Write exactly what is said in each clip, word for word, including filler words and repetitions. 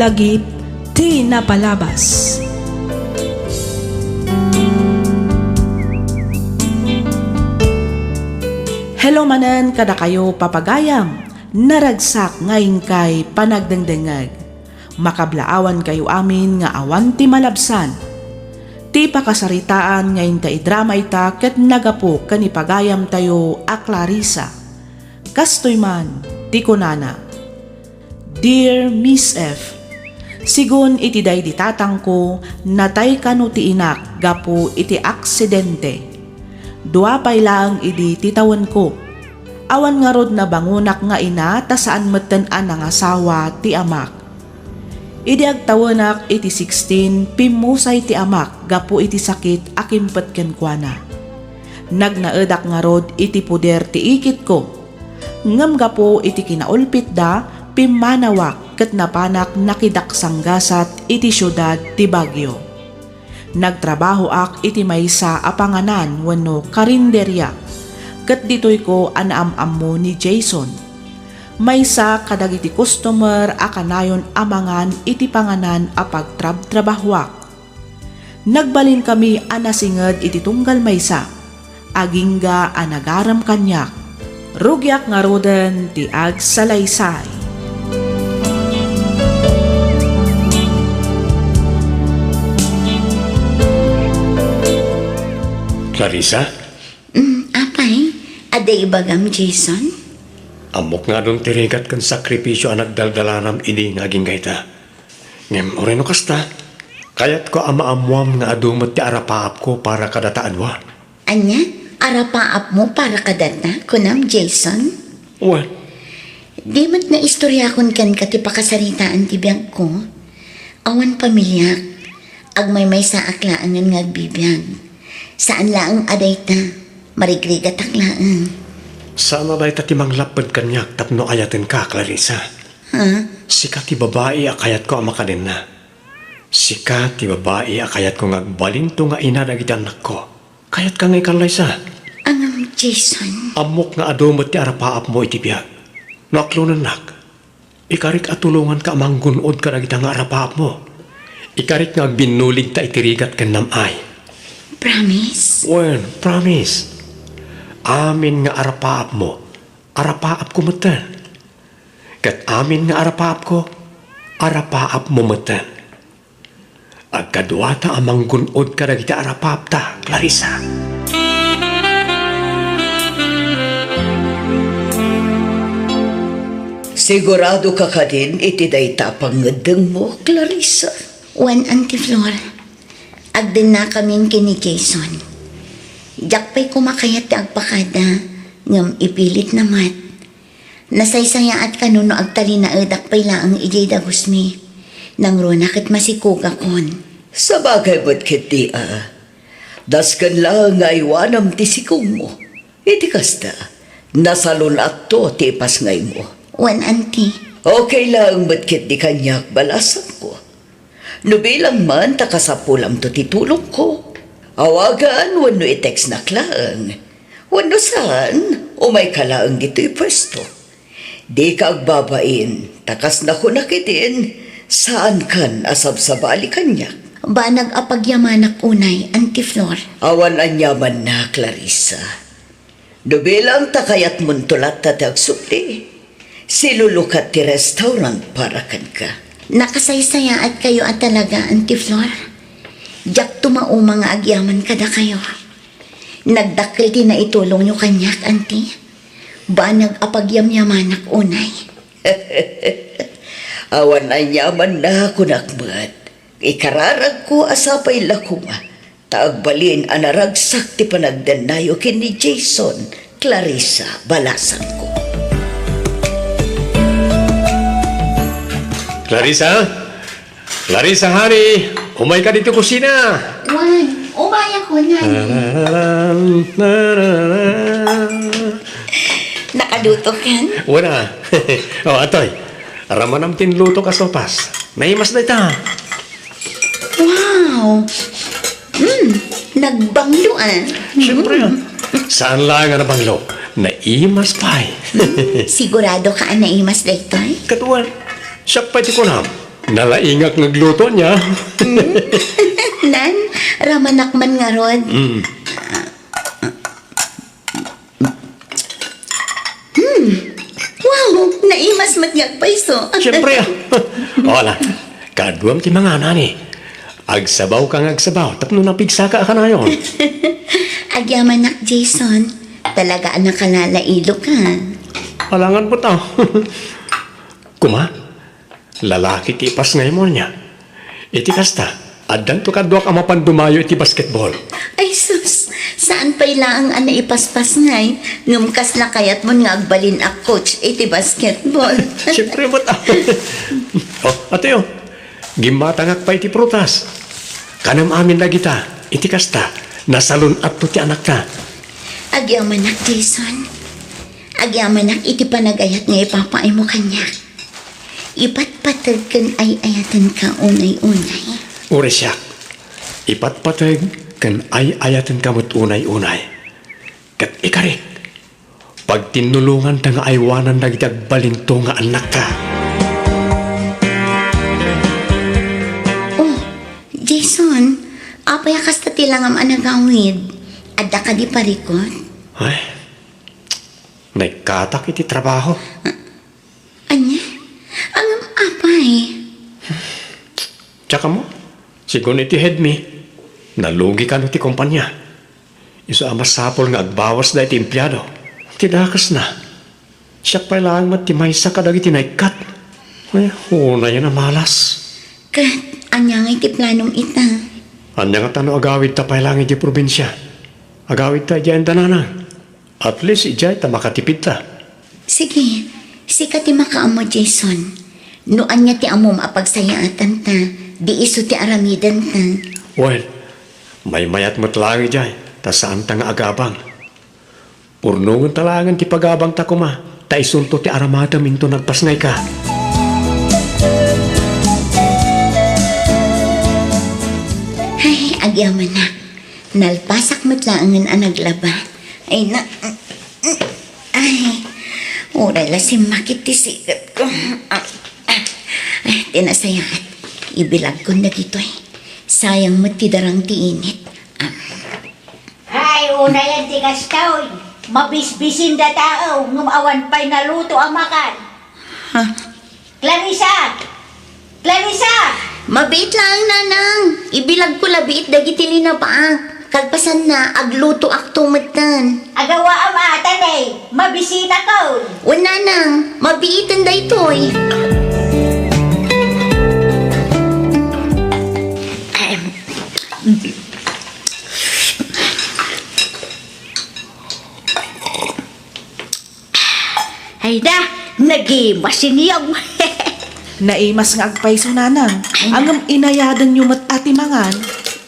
Lagip ti napalabas. Hello manen kadakayo, papagayam, naragsak nga inkay panagdengdengngeg. Makablaawankayo amin nga awan ti malabsan. Ti pakasaritaan nga inta idrama ita ket nagapu ken ni pagayamtayo a Clarissa. Kastoy man ti kunana, Dear Miss F, sigun iti daydi tatangko, natay kano ti inak gapu iti aksidente. Dua pay laeng idi ti tawenko. Awan ngarud nabangonak nga ina ta saan metten a nangasawa ti amak. Idi agtawenak iti sixteen, pimmusay ti amak gapu iti sakit a kimpet kenkuana. Nagnaedak ngarud iti poder ti ikitko. Ngem gapu iti kinaulpitda, pimmanawak ket napanak nakidaksanggasat iti siudad ti Baguio. Nagtrabahoak iti maysa a panganan wenno karinderia, ket ditoyko a naam-ammo ni Jason. Maysa kadagiti customer a kanayon a mangan iti panganan a pagtrabtrabahoak. Nagbalinkami a nasinged iti tunggal maysa. Agingga a nagarem kaniak. Rugiak ngaruden ti agsalaysay. Clarissa? Mm, apay, adda ibagam, Jason? Ammok nga adun ti rigat ken sakripisio a nagdaldalanam idi nga agingga ita. Ngem uray no kasta, kayatko a maammuam nga adu met ti arapaapko para kadata a dua. Ania? Arapaapmo para kadata, kunam, Jason? Wen. Di met naistoriakon kenka ti pakasaritaan ti biagko. Awan pamiliak. Agmaymaysaak laengen nga agbibiag. Saan laeng a dayta. Marigrigatak laeng. Saan a dayta ti manglapped kaniak tapno ayatenka, Clarissa. Ha? Sika ti babai a kayatko a makadenna. Sika ti babai a kayatko nga agbalinto nga ina dagiti annakko. Kayatka nga ikallaysa? Angam, Jason. Ammok nga adu met ti arapaapmo iti biag. No aklonennak, ikarik a tulonganka a manggun-od kadagita nga arapaapmo. Ikarik nga agbinnuligta iti rigat ken nam-ay. Promise? Wen, promise. Amin nga arapaapmo, arapaapko metten. Ket amin nga arapaapko, arapaapmo metten. Agkaduata a manggun-od kadagiti arapaapta, Clarissa. Sigurado ka kadin iti dayta a pangngeddengmo, Clarissa? Wen, Auntie Flor. Agdennakamin ken ni Jason. Diak pay koma kayat ti agpakada, ngem ipilitna met. Nasaysayaat kano no agtalinaedak pay laeng idiay dagusmi. Nangruna ket masikogakon. Sabagay met ketdi a. Dasken laeng nga aywanam ti sikogmo. Iti kasta, nasalun-atto ti ipasngaymo. Wen, Auntie. Okay laeng met ketdi kaniak, balasangko. No bilang man ta kasapulamto ti tulongko, awagan wenno i-textnak laeng. Wenno saan, umayka laeng ditoy puesto. Dika agbabain, ta kas nakunak idin, saankan a sabsabali kaniak. Banag a pagyamanak unay, Auntie Flor. Awan aniamanna, Clarissa. No bilang ta kayatmonto latta ti agsubli, silulukat ti restaurant para kenka. Nakasaysayaatkayo a talaga, Auntie Flor. Diakto mauma nga agyaman kadakayo. Nagdakkel ti naitulongyo kaniak, Auntie. Banag a pagyamyamanak unay. Awan aniamanna, kunak met. Ikararagko a sapay la koma ta agbalin a naragsak ti panagdennayo ken ni Jason, Clarissa, balasangko. Clarissa? Clarissa, honey, umayka ditoy kusina. Wen, umayakon, honey. Nakalutokan? Wen a. O, atoy. Ramanam ti inlutok a sopas. Naimas dayta. Wow! Mm, nagbanglo, ah. Siyempre, ah. Saan laeng a nabanglo? Naimas pay. Mm, sigurado ka a naimas daytoy? Ket wen, siak pay ti kunam. Nalaingak nga agluto ania. Nan, ramanak man ngarud. Mm. Hmm. Wow! Naimas met nga agpayso. Siyempre, ah. O, ala, kaaduam ti mangan, ani. Agsabawka nga agsabaw, tapno napigsaka a kanayon. Agyamanak, Jason. Talaga a nakalalailo ka. Alangan met, ah. Kuma, lalaki ti ipasngaymo ania. Iti kasta, addanto kaduak a mapan dumayo iti basketball. Ay sus, saan pay laeng a naipaspasngay, ngem kasla kayatmon nga agbalin a coach iti basketball. Siyempre met, ah. O, atoy, o. Gimmatangak pay iti prutas. Kanem amin dagita, iti kasta, nasalun-atto ti anakta. Agyamanak, Jason. Agyamanak iti panagayat nga ipapaaymo kaniak. Ipatpateg ken ay-ayatenka unay-unay. Uray siak, ipatpateg ken ay-ayatenka met unay-unay. Ket ikarik, pagtinnulonganta nga aywanan dagiti agbalinto nga annakta. Oh, Jason, apay a kasta ti langam a nagawid? Adda kadi parikut? Ay, naikkatak iti trabaho. Ania? Ngem apay? Diak ammo. Sigun iti head mi, nalugi kano ti kompania. Isu a masapul nga agbawasda iti empleado. Ti dakesna, siak pay laeng met ti maysa kadagiti naikkat. Ay, unayen a malas. Ket ania ngay ti planom ita? Ania ngata no agawidta pay laeng idiay probinsia? Agawidta idiay enda, nanang. At least, idiay ta makatipidta. Sige, sika ti makaammo, Jason. No ania ti ammom a pagsayaatanta, di isu ti aramidenta. Wen, maymayat met laeng idiay, ta saanta nga agabang. Purnongenta laengen ti pagabangta koma, ta isunto ti aramadem inton nagpasngayka. Ay, agyamanak. Nalpasak met laengen a naglaba. Ay, na, ay, uray la simmakit ti siketko. Ay, ti nasayaat, ibilagkon dagitoy. Sayang met ti darang ti init. Ay, unayen ti kasta, oy. Mabisbisin da tao, ngem awan pay naluto a makan. Ha? Clarissa! Clarissa! Mabiit laeng, nanang. Ibilagko la biit dagiti linabaak. Kalpasanna, aglutoakto metten. Agawaam a, tanay. Mabisinakon. Wen, nanang. Mabiiten daytoy. Ahem. Ay da, nagimas inyong. Naimas nga agpayso, nanang. Ay, na- Ngem inayadenyo met a ti mangan.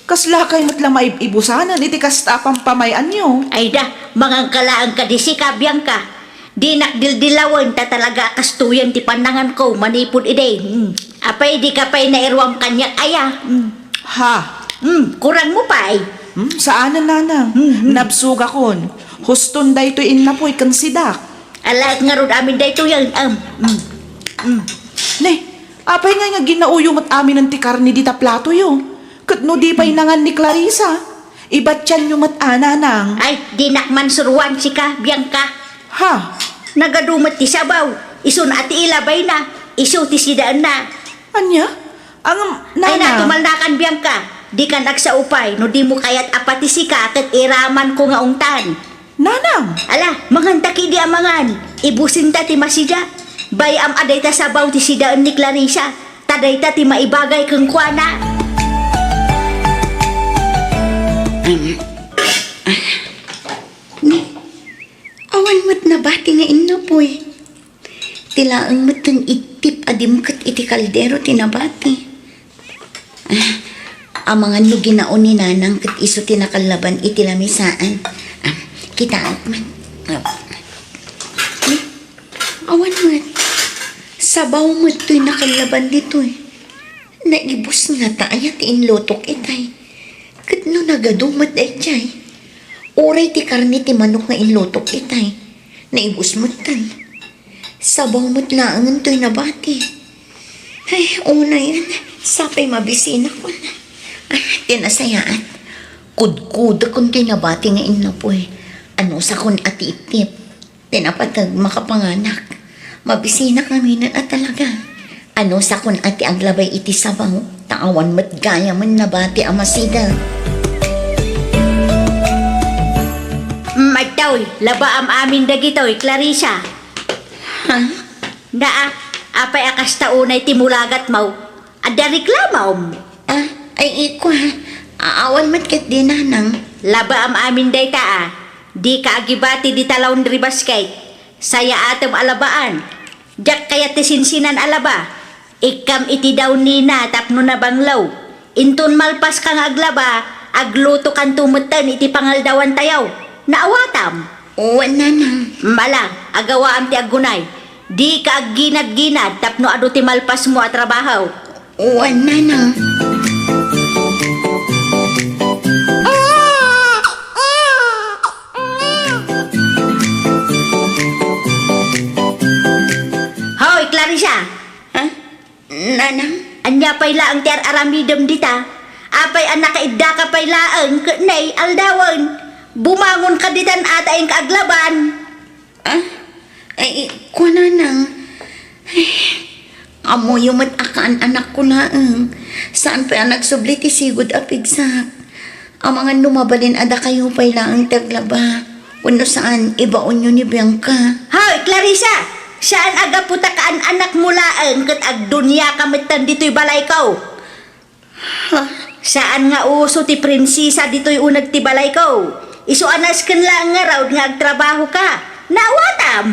Kaslakay met la maib-ibusanen iti kasta a pampamay-anyo. Ay da, manganka laeng kadi sika, Bianca. Dinak dildilawen ta talaga a kastoyen ti pannanganko manipud idi. Hmm. Apay, dika pay nairuam kaniak aya? Hmm. Ha? Hmm, kurangmo pay. Hmm, saanen, nanang. Hmm, hmm. Nabsogakon. Huston daytoy innapoy ken sidak. Alaek ngarud amin daytoyen, em. Mm. Mm. Ne, apay ngay nga ginaoyo met aminen ti karne dita platoyo? Ket no di pay nangan ni Clarissa, ibatianyo met a, nanang. Ay, dinak man suroan sika, Bianca. Ha? Nagadu met ti sabaw. Isun a ti ilabayna. Isu ti sidaenna. Ania? Ngem, ay, nanang. Natumalnakan, Bianca. Dikan agsao pay no dimo kayat a pati sika ket iramanko nga ungtan. Nanang! Ala, manganta kidi a mangan. Ibusinta ti masida. Bay-am a dayta sabaw ti sidaen ni Clarissa. Ta dayta ti maibagay kenkuana. Ni, awan met nabati nga innapoy. Ti laeng metten ittip a dimket iti kaldero ti nabati. Ah, amangan no ginao ni Nanang ket isu ti nakallaban iti lamisaan. Ah, kitaek man. Ah. Awan met. Sabaw met toy nakallaban ditoy. Naibus ngata aya ti inlutok itay? Ket no nagadu met daydiay, uray ti karne ti manok nga inlutok itay, naibus metten. Sabaw met laengen toy nabati. Ay, unayen, sapay mabisinakon. Ay, ti nasayaat. Kudkudakon ti nabati nga innapoy. Anusakon a ti ipip. Ti napateg makapanganak. Mabisinak ngamin a talaga. Anusakon a ti aglabay iti sabaw, ta awan met gayamen nabati a masida. Maytoy, labaam amin dagitoy, Clarissa. Ha? Naa, apay a kasta unay ti mulagatmo? Adda reklamom? Ah, ay, ikua. Awan met ketdi, nanang. Labaam amin dayta, a. Dika agibati dita laundry basket. Sayaatem a labaan. Diak kayat ti sinsinan a laba. Ikkam iti dawnina tapno nabanglo. Inton malpaska nga aglaba, aglutokanto metten iti pangaldawantayo. Naawatam? Wen, nanang. Ala, agawaam ti aggunay. Dika agginadginad tapno adu ti malpasmo a trabaho. Wen, nanang. Hoy, Clarissa! Ha? Nanang? Ania pay laeng ti ar-aramidem dita? Apay a nakaiddaka pay laeng ket nay aldawen? Bumangonka ditan a ta inka aglaban. Ah? Ay, kua, nanang. Ay, ammoyo met a kaan-anakko laeng. Saan pay a nagsubli ti sigud a pigsak. Amangan no mabalin a dakayo pay laeng ti aglaba. Wenno saan, ibaonyo ni Bianca. Hoy, Clarissa! Saan a gapu ta kaan-anakmo laeng ket agduniaka metten ditoy balayko. Ha? Saan nga uso ti prinsesa ditoy uneg ti balayko. Isu a nasken laeng ngarud nga agtrabahoka. Naawatam?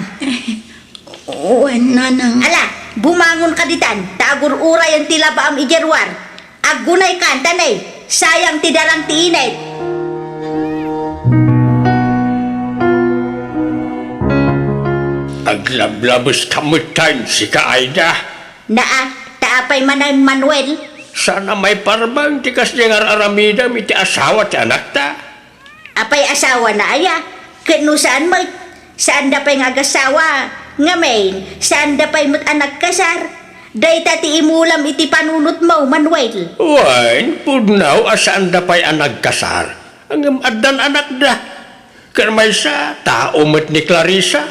Wen, nanang. Ala, bumangonka ditan, ta agur-urayen ti labaam idiay ruar. Aggunaykan, ta nay, sayang ti darang ti init. Aglablabeska metten, sika, Aida. Naa, ta apay manen, Manuel? Saan a maiparbeng ti kasdiay nga ar-aramidem iti asawa ti anakta? Apay asawana aya? Ket no saan met, saanda pay nga agasawa. Ngamin, saanda pay met a nagkasar. Dayta ti imulam iti panunotmo, Manuel. Wen, pudno a saanda pay a nagkasar. Ngem addan anakda. Ken maysa, tao met ni Clarissa.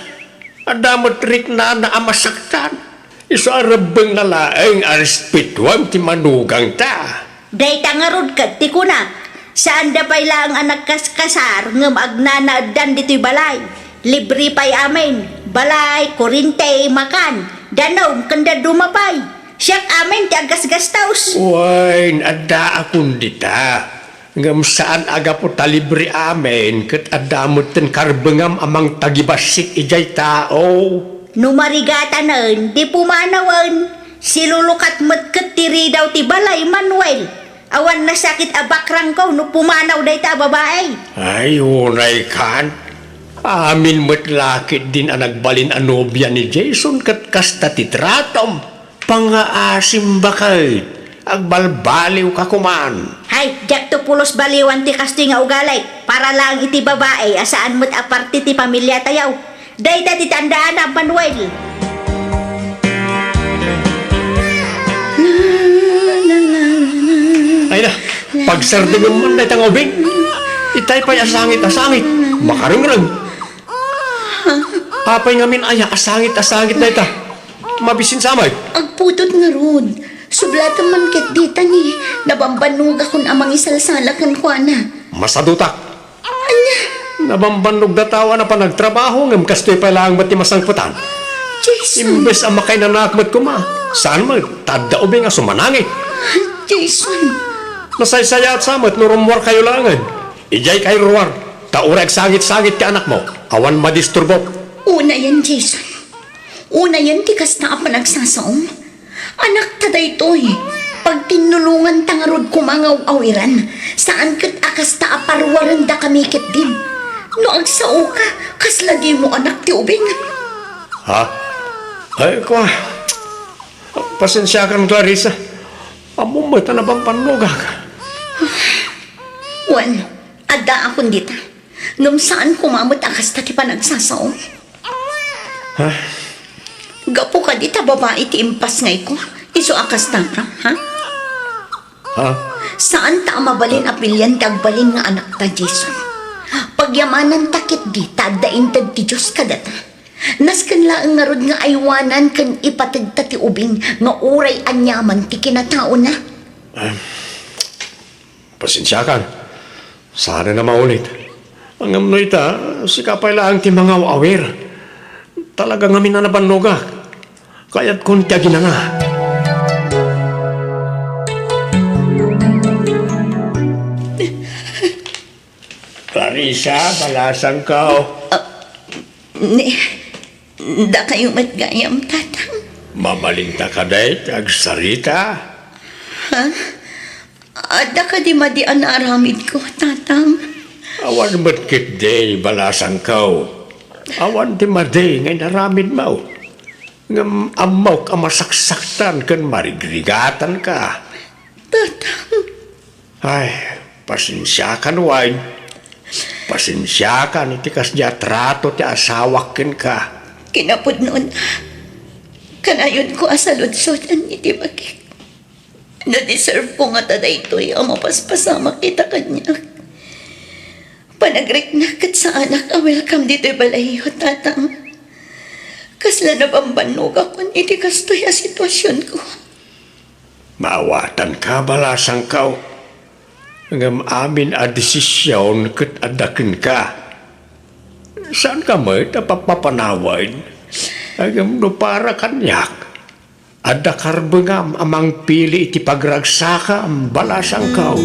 Adda met riknana a masaktan. Isu a rebbengna laeng a respetuem ti manugangta. Dayta ngarud ket ti kunak, saanda pay laeng a nagkaskasar ngem agnanaeddan ditoy balay. Libre pay amin, balay, kurente, makan, danum, ken dadduma pay. Siak amin ti aggasgastos. Wen, addaakon dita. Ngem saan a gapu ta libre amin ket adda metten karbengam a mangtagibassik idiay tao. No marigatanen, di pumanawen. Silulukat met ket ti ridaw ti balay, Manuel. Awan nasakit a bakrangko no pumanaw dayta a babai. Ay, unay kan. Amin met la ketdin a nagbalin a nobia ni Jason ket kasta ti tratom. Pangaasim baket, agbalbaliwka koman. Hay, diakto pulos baliwan ti kastoy nga ugalim, para laeng iti babai a saan met a parte ti pamiliatayo. Dayta ti tandaanam, Manuel. Ay na, pagsardengem man dayta nga ubing. Itay pay a sangit a sangit, makarengreng. Apay ngamin aya a sangit a sangit dayta? Mabisin sa amay. Agpudot ngarud. Sublatem man ket dita ni nabambannogakon a mangisalsala kenkuana. Masadutak. Ania? Nabambannog dayta a panagtrabaho ngem kastoy pay laeng met ti masangpetan. Jason. Imbes a makainanaak met koma, saan met, ta adda ubing a sumanangit. Jason. Nasaysayaat sa met no rummuarkayo laengen. Idiay kayo ruar, ta uray agsangit-sangit ti anakmo, awan madisturbok. Unayen, Jason. Unayen ti kasta a panagsasaom. Anakta daytoy. Pagtinnulonganta ngarud koma nga aw-awiran. Saan ket a kasta a paruarendakami ketdin. No agsaoka, kasla dimo anak ti ubing. Ha? Ay, kua. Pasensiakan, Clarissa. Ammom met a nabambannogak. Wen, addaakon dita. Ngem saan koma met a kasta ti panagsasaom. Ha? Gapu kadi ta babai ti impasngayko, Isu a kasta, ha? Ha? Saan ta a mabalin a pilian ti agbalin nga anakta, Jason. Pagyamananta ketdi ta adda inted ti Dios kadata. Nasken laeng ngarud nga aywanan ken ipategta ti ubing nga uray aniaman ti kinataona. Pasensiakan. Saan a maulit. Ngem no ita, sika pay laeng ti mangaw-awir. Talaga ngamin a nabannogak. Kayatkon ti aginana. Clarissa, balasangko. Ah, ni, dakayo met gayam, Tatang. Mabalinta kadi ti agsarita? Ha? Adda kadi madi a naaramidko, Tatang? Awan met ketdi, balasangko. Awan ti madi nga inaramidmo. Ngem ammok a masaksaktan ken marigrigatanka. Tatang. Ay, pasensiakan, Wine. Pasensiakan iti kasdi a trato ti asawak kenka. Kinapudnona, kanayonko a saludsoden iti bagik. Nadeserveko ngata daytoy a mapaspasamak ita kaniak. Panagriknak ket saanak a welcome ditoy balayyo, Tatang. Kasla nabambannogakon iti kastoy a situasionko. Maawatanka, balasangko. Ngem amin a desision ket adda kenka. Saanka met a papapanawen? Ngem no para kaniak, adda karbengam a mangpili iti pagragsakam, balasangko.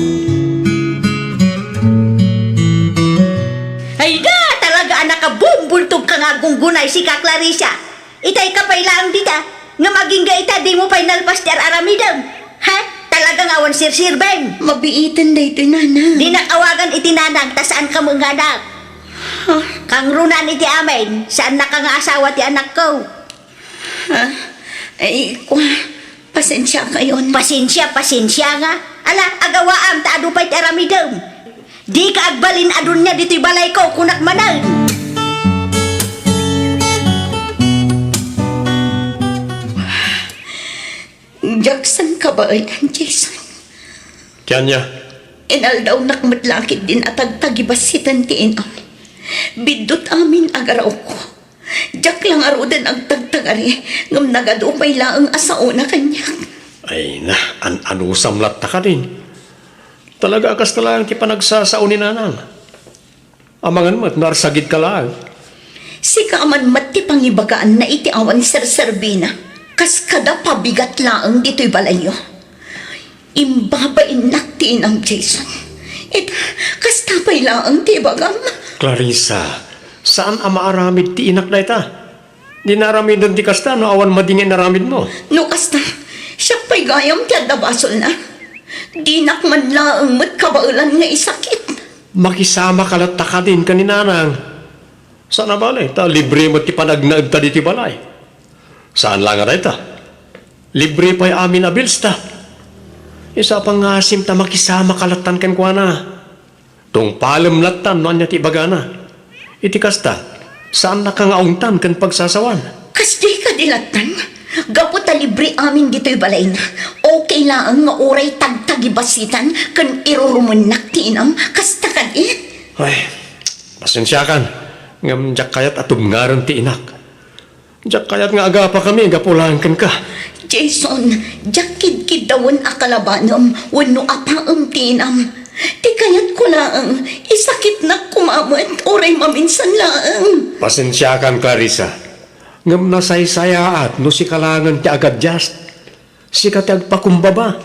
Ay da, talaga a nakabumbultog ka nga aggunggunay, sika, Clarissa. Itay ka pay laeng dita, ngem agingga ita dimo pay nalpas ti ar-aramidem. Ha? Talaga nga awan sirsirbem. Mabiiten daytoy, Nanang. Dinak awagan iti nanang, ta saanka met nga anak. Ha? Kangrunan iti amin, saannaka nga asawa ti anakko. Ha? Ay, kua, pasensiakayon. Pasensia, pasensia nga. Ala, agawaam, ta adu pay ti aramidem. Dika agbalin a dunia ditoy balayko, kunak manen. Diak sangkabaelan, Jason. Ti ania? Inaldawnak met la ketdin a tagtagibassitan ti inam. Biddut amin a garawko. Diak la ngaruden agtagtagari, ngem nagadu pay laeng a saona kaniak. Ay na, an-anusam latta kadin. Talaga a kasta laeng ti panagsasao ni Nanang. Amangan met no arsagidka laeng. Sika man met ti pangibagaanna iti awan serserbina. Kas kada pabigat laeng ditoy balayyo. Imbabainnak ti inam, Jason. Ita, kasta pay laeng ti ibagam. Clarissa, saan a maaramid ti inak dayta. Di naaramiden ti kasta no awan madi nga inaramidmo. No kasta, siak pay gayam ti adda basolna. Dinak man laeng met kabaelan nga isakit. Makisamaka latta kadin ken ni Nanang. Saan a bale, ta libre met ti panagnaedta ditoy balay. Saan la nga dayta. Libre pay amin a bills ta. Isu a pangngasim ta makisamaka lattan kenkuana. Tungpalem lattan no ania ti ibagana. Iti kasta, saannaka nga aungtan ken pagsasawan. Kasdi kadi lattan? Gapu ta libre amin ditoy balayna, okay laeng nga uray tagtagibassitan ken irurumennak ti inam, kasta kadi? Ay, pasensiakan, ngem diak kayat a tubngaren ti inak. Diak kayat nga agapakami gapu laeng kenka. Jason, diak kidkiddawen a kalabanem wenno apaem ti inam. Ti kayatko laeng, isakitnak koma met uray maminsan laeng. Pasensiakan, Clarissa. Ngem nasaysayaat no sika laengen ti agadias. Sika ti agpakumbaba.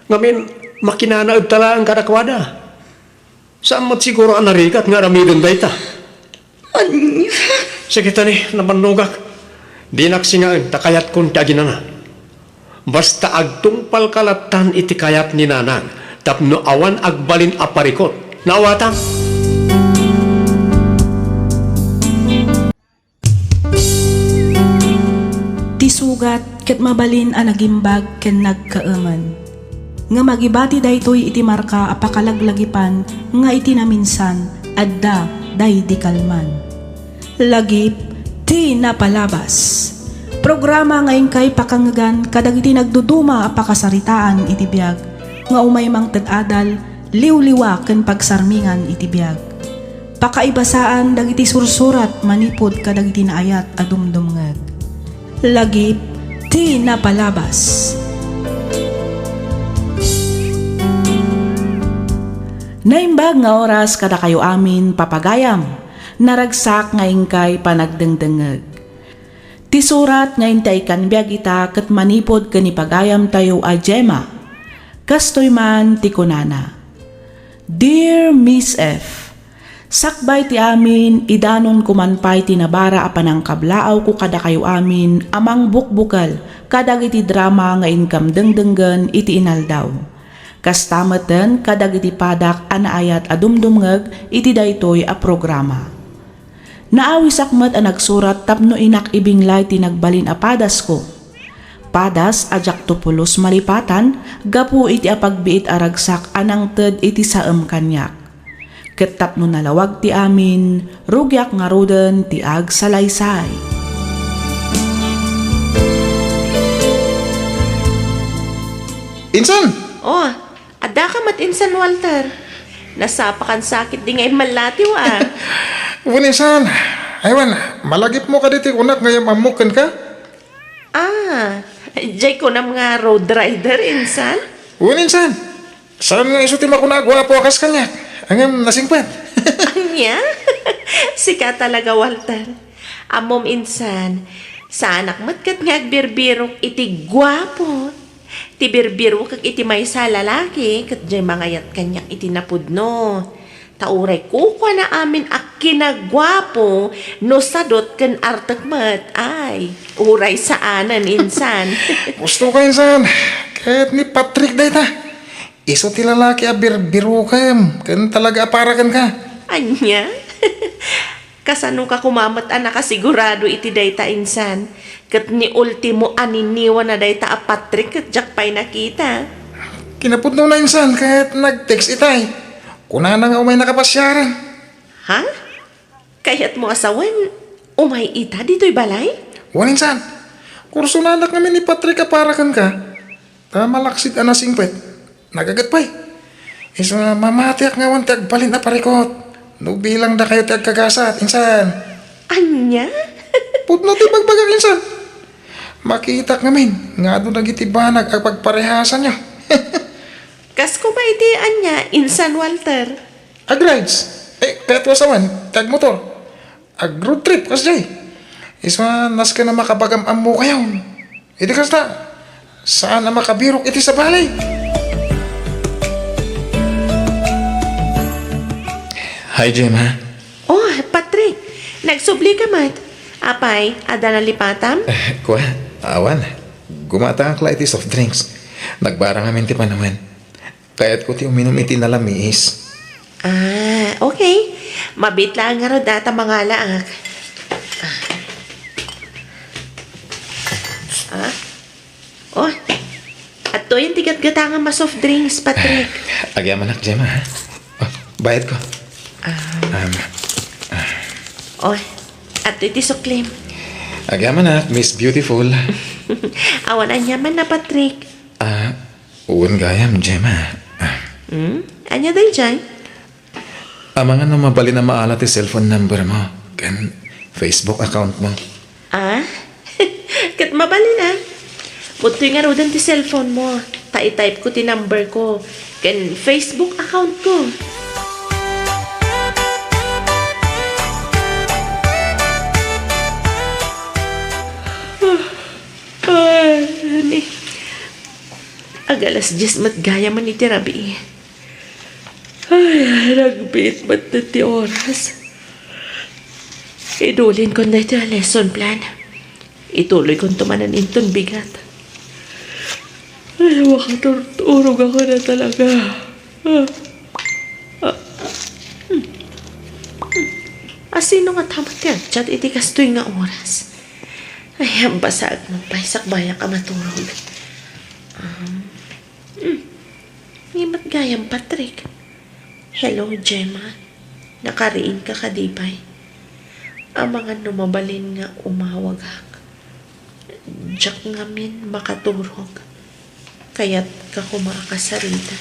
Ngamin, makinanaedta laeng kadakuada. Saan met siguro a narigat nga aramiden dayta? Ania? Sige tani, nabannogak. Dinak singaen ta kayatkon ti aginana. Basta agtungpalka lattan iti kayat ni Nanang tapno awan agbalin a parikut. Naawatam? Ti sugat ket mabalin a nagimbag ken nagkaemen. Ngem agibati daytoy iti marka a pakalaglagipan nga iti naminsan, adda daydi kalman. Lagip ti napalabas. Programa nga inkay pakangngegan kadagiti nagduduma a pakasaritaan iti biag, nga umay mangted adal, liwliwa ken pagsarmingan iti biag. Pakaibasaan dagiti sursurat manipud kadagiti naayat a dumdumngeg. Lagip ti napalabas. Naimbag nga oras kadakayo amin, papagayam, naragsak nga inkay panagdengdengngeg. Ti surat nga intay ikkan biag ita ket manipud ken ni pagayamtayo a Gemma. Kastoy man ti kunana, Dear Miss F, sakbay ti amin, idanonko man pay ti nabara a panangkablaawko kadakayo amin a mangbukbukel kadagiti drama nga inkam dengdenggen iti inaldaw. Kasta metten kadagiti padak a naayat a dumdumngeg iti daytoy a programa. Naawisak met a nagsurat tapno inak ibinglay ti nagbalin a padasko. Padas a diakto pulos malipatan gapu iti apagbiit a ragsak a nangted iti saem kaniak. Ket tapno nalawag ti amin, rugiak ngaruden ti agsalaysay. Insan! Oh, adda ka met insan, Walter. Nasapakan sakit di nga immallatiw, a. Wen insan, aywan, malagipmo kadi ti kunak nga yam-ammok kenka? Ah, jay kunam nga road rider, insan? Wen insan, saan nga isu ti makuna a guapo a kas kaniak, ngem nasingpet. Ania? Sika talaga, Walter. Ammom insan, saanak met ket nga agbirbirok iti guapo. Ti birbirokek iti maysa a lalaki ket jay mangayat kaniak iti napudno. Ta uray kukuana amin a kinaguapo no sadot ken artek met, ay, uray saanen insan. Gusto ka insan, ket ni Patrick dayta. Isu ti lalaki a birbirokem ken talaga a para kenka. Ania? Kasano ka koma met a nakasigurado iti dayta insan? Ket ni ultimo a niniwana dayta a Patrick ket diak pay nakita. Kinapudnona insan ket nag-text itay. Kunana nga umay nakapasiaran. Ha? Kayatmo a sawen, umay ita ditoy balay? Wen insan. Kursunanak ngamin ni Patrick a para kenka. Ta malaksid a nasingpet. Nagaget pay. Isu a mamatiak nga awan ti agbalin a parikut. No bilang dakayo ti agkagasat, insan. Ania? Pudno ti bagbagak, insan. Makitak ngamin nga adu dagiti banag a pagparehasanyo. Kas koma iti ania, insan Walter? Agrides. Eh, kayatmo a sawen, ti agmotor. Ag-road trip, kasdiay. Isu a nasken a makabagam ammokayon. Iti kasta, saan a makabirok iti sabali. Hi, Gemma. Oh, Patrick, nagsubli ka met. Apay, adda nalipatam? Eh, kua, awan. Gumatangak la iti soft drinks. Nagbara ngamin ti panawen. Kayatko ti uminum iti nalamiis. Ah, okay. Mabiit laeng ngarud dayta mangalaak. Ah? Oh, adtoyen ti gatgatangam a soft drinks, Patrick. Agyamanak, Gemma, ha? Oh, bayadko. Ah. Um, ah. Oh, adtoy ti suklim. Agyamanak, Miss Beautiful. Awan aniamanna, Patrick. Ah, wen gayam, Gemma. Ah. Hmm? Ania daydiay? Amangan no mabalin a maala ti cellphone number mo ken Facebook account mo. Ah? Ket mabalin a. Udtoy ngaruden ti cellphone mo, ta i-type ko ti number ko ken Facebook account ko. Ay, ni. Ag-alas dies met gayam iti rabii. Ay, ay, nagbiit met ti oras. Idulinkon daytoy a lesson plan. Ituloykonto manen inton bigat. Ay, makaturturog ako na talaga. Ah. Ah. Hmm. Hmm. Asino nga tamat ti agchat iti kastoy nga oras? Ay, basaek man pay, sakbayak a maturog. Um, hmm. Ni met gayam, Patrick. Hello, Gemma. Nakariingka kadi pay? Amangan no mabalin nga umawagak. Diak ngamin makaturog. Kayatka koma a kasarita.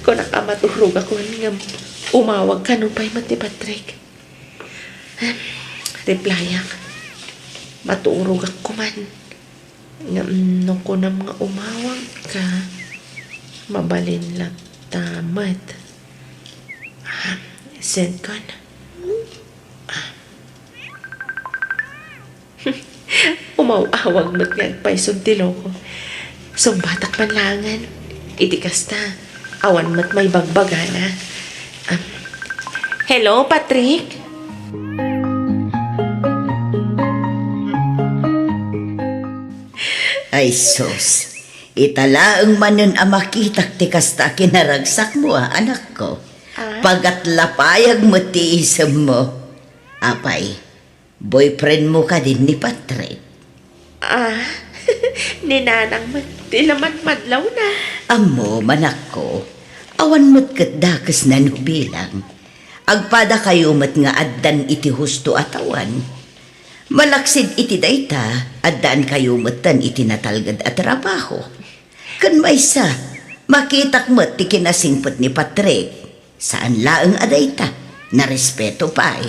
Kunak a maturogakon ngem umawagka nupay met ni Patrick. Replyak, maturogak koman. Ngem no kunam nga umawagka, mabalin latta met. Ah, sendkon. Ah. Umaw-awag met nga agpayso ti loko. Sungbatak man laengen. Iti kasta, awan met maibagbagana. Ah, hello, Patrick? Ay sus, ita laeng manen a makitak ti kasta a kinaragsakmo, a, anakko. Ah? Pagatlapayag met ti isemmo. Apay, boyfriendmo kadi ni Patrick? Ah, ni Nanang met ti laman madlawna. Ammom, anakko, awan met ket dakesna no bilang. Agpadakayo met nga addan iti husto a tawen. Malaksid iti dayta, addaankayo metten iti natalged a trabaho. Ken maysa, makitak met ti kinasingpet ni Patrick. Saan laeng a dayta, narespeto pay.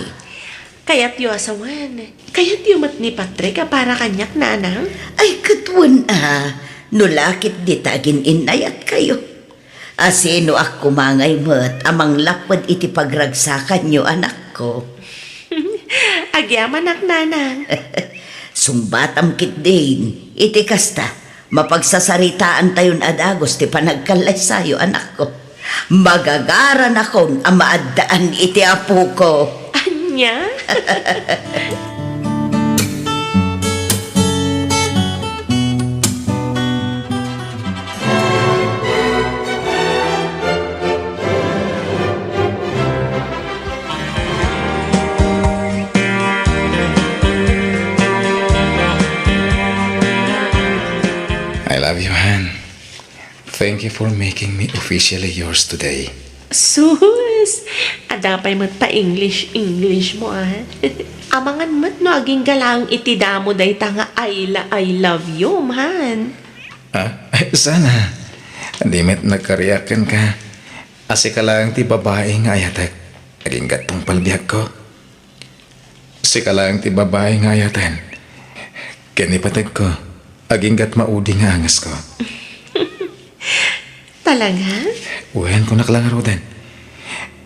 Kayatyo a sawen. Kayatyo met ni Patrick a para kaniak, Nanang? Ay, ket wen a, no la ketdi ta agin-innayatkayo. Asinoak koma ngay met a manglapped iti pagragsakanyo, anakko? Agyamanak, Nanang. Sungbatam ketdin, iti kasta, mapagsasaritaantayon a dagus ti panagkallaysayo, anakko. Magagaranakon a maaddaan iti apoko. Ania? I love you, Han. Thank you for making me officially yours today. Sus! Adda pay met pa-English-English mo, a. Amangan met no agingga laeng iti damo dayta nga I la-, I love you, Han. Ah, saan a? Di met nagkariak kenka. A, sika laeng ti babai nga ayatek. Agingga't tungpal biagko. Sika laeng ti babai nga ayaten. Ken ipategko, agingga't maudi nga angesko. Talaga? Wen, kunak la ngaruden.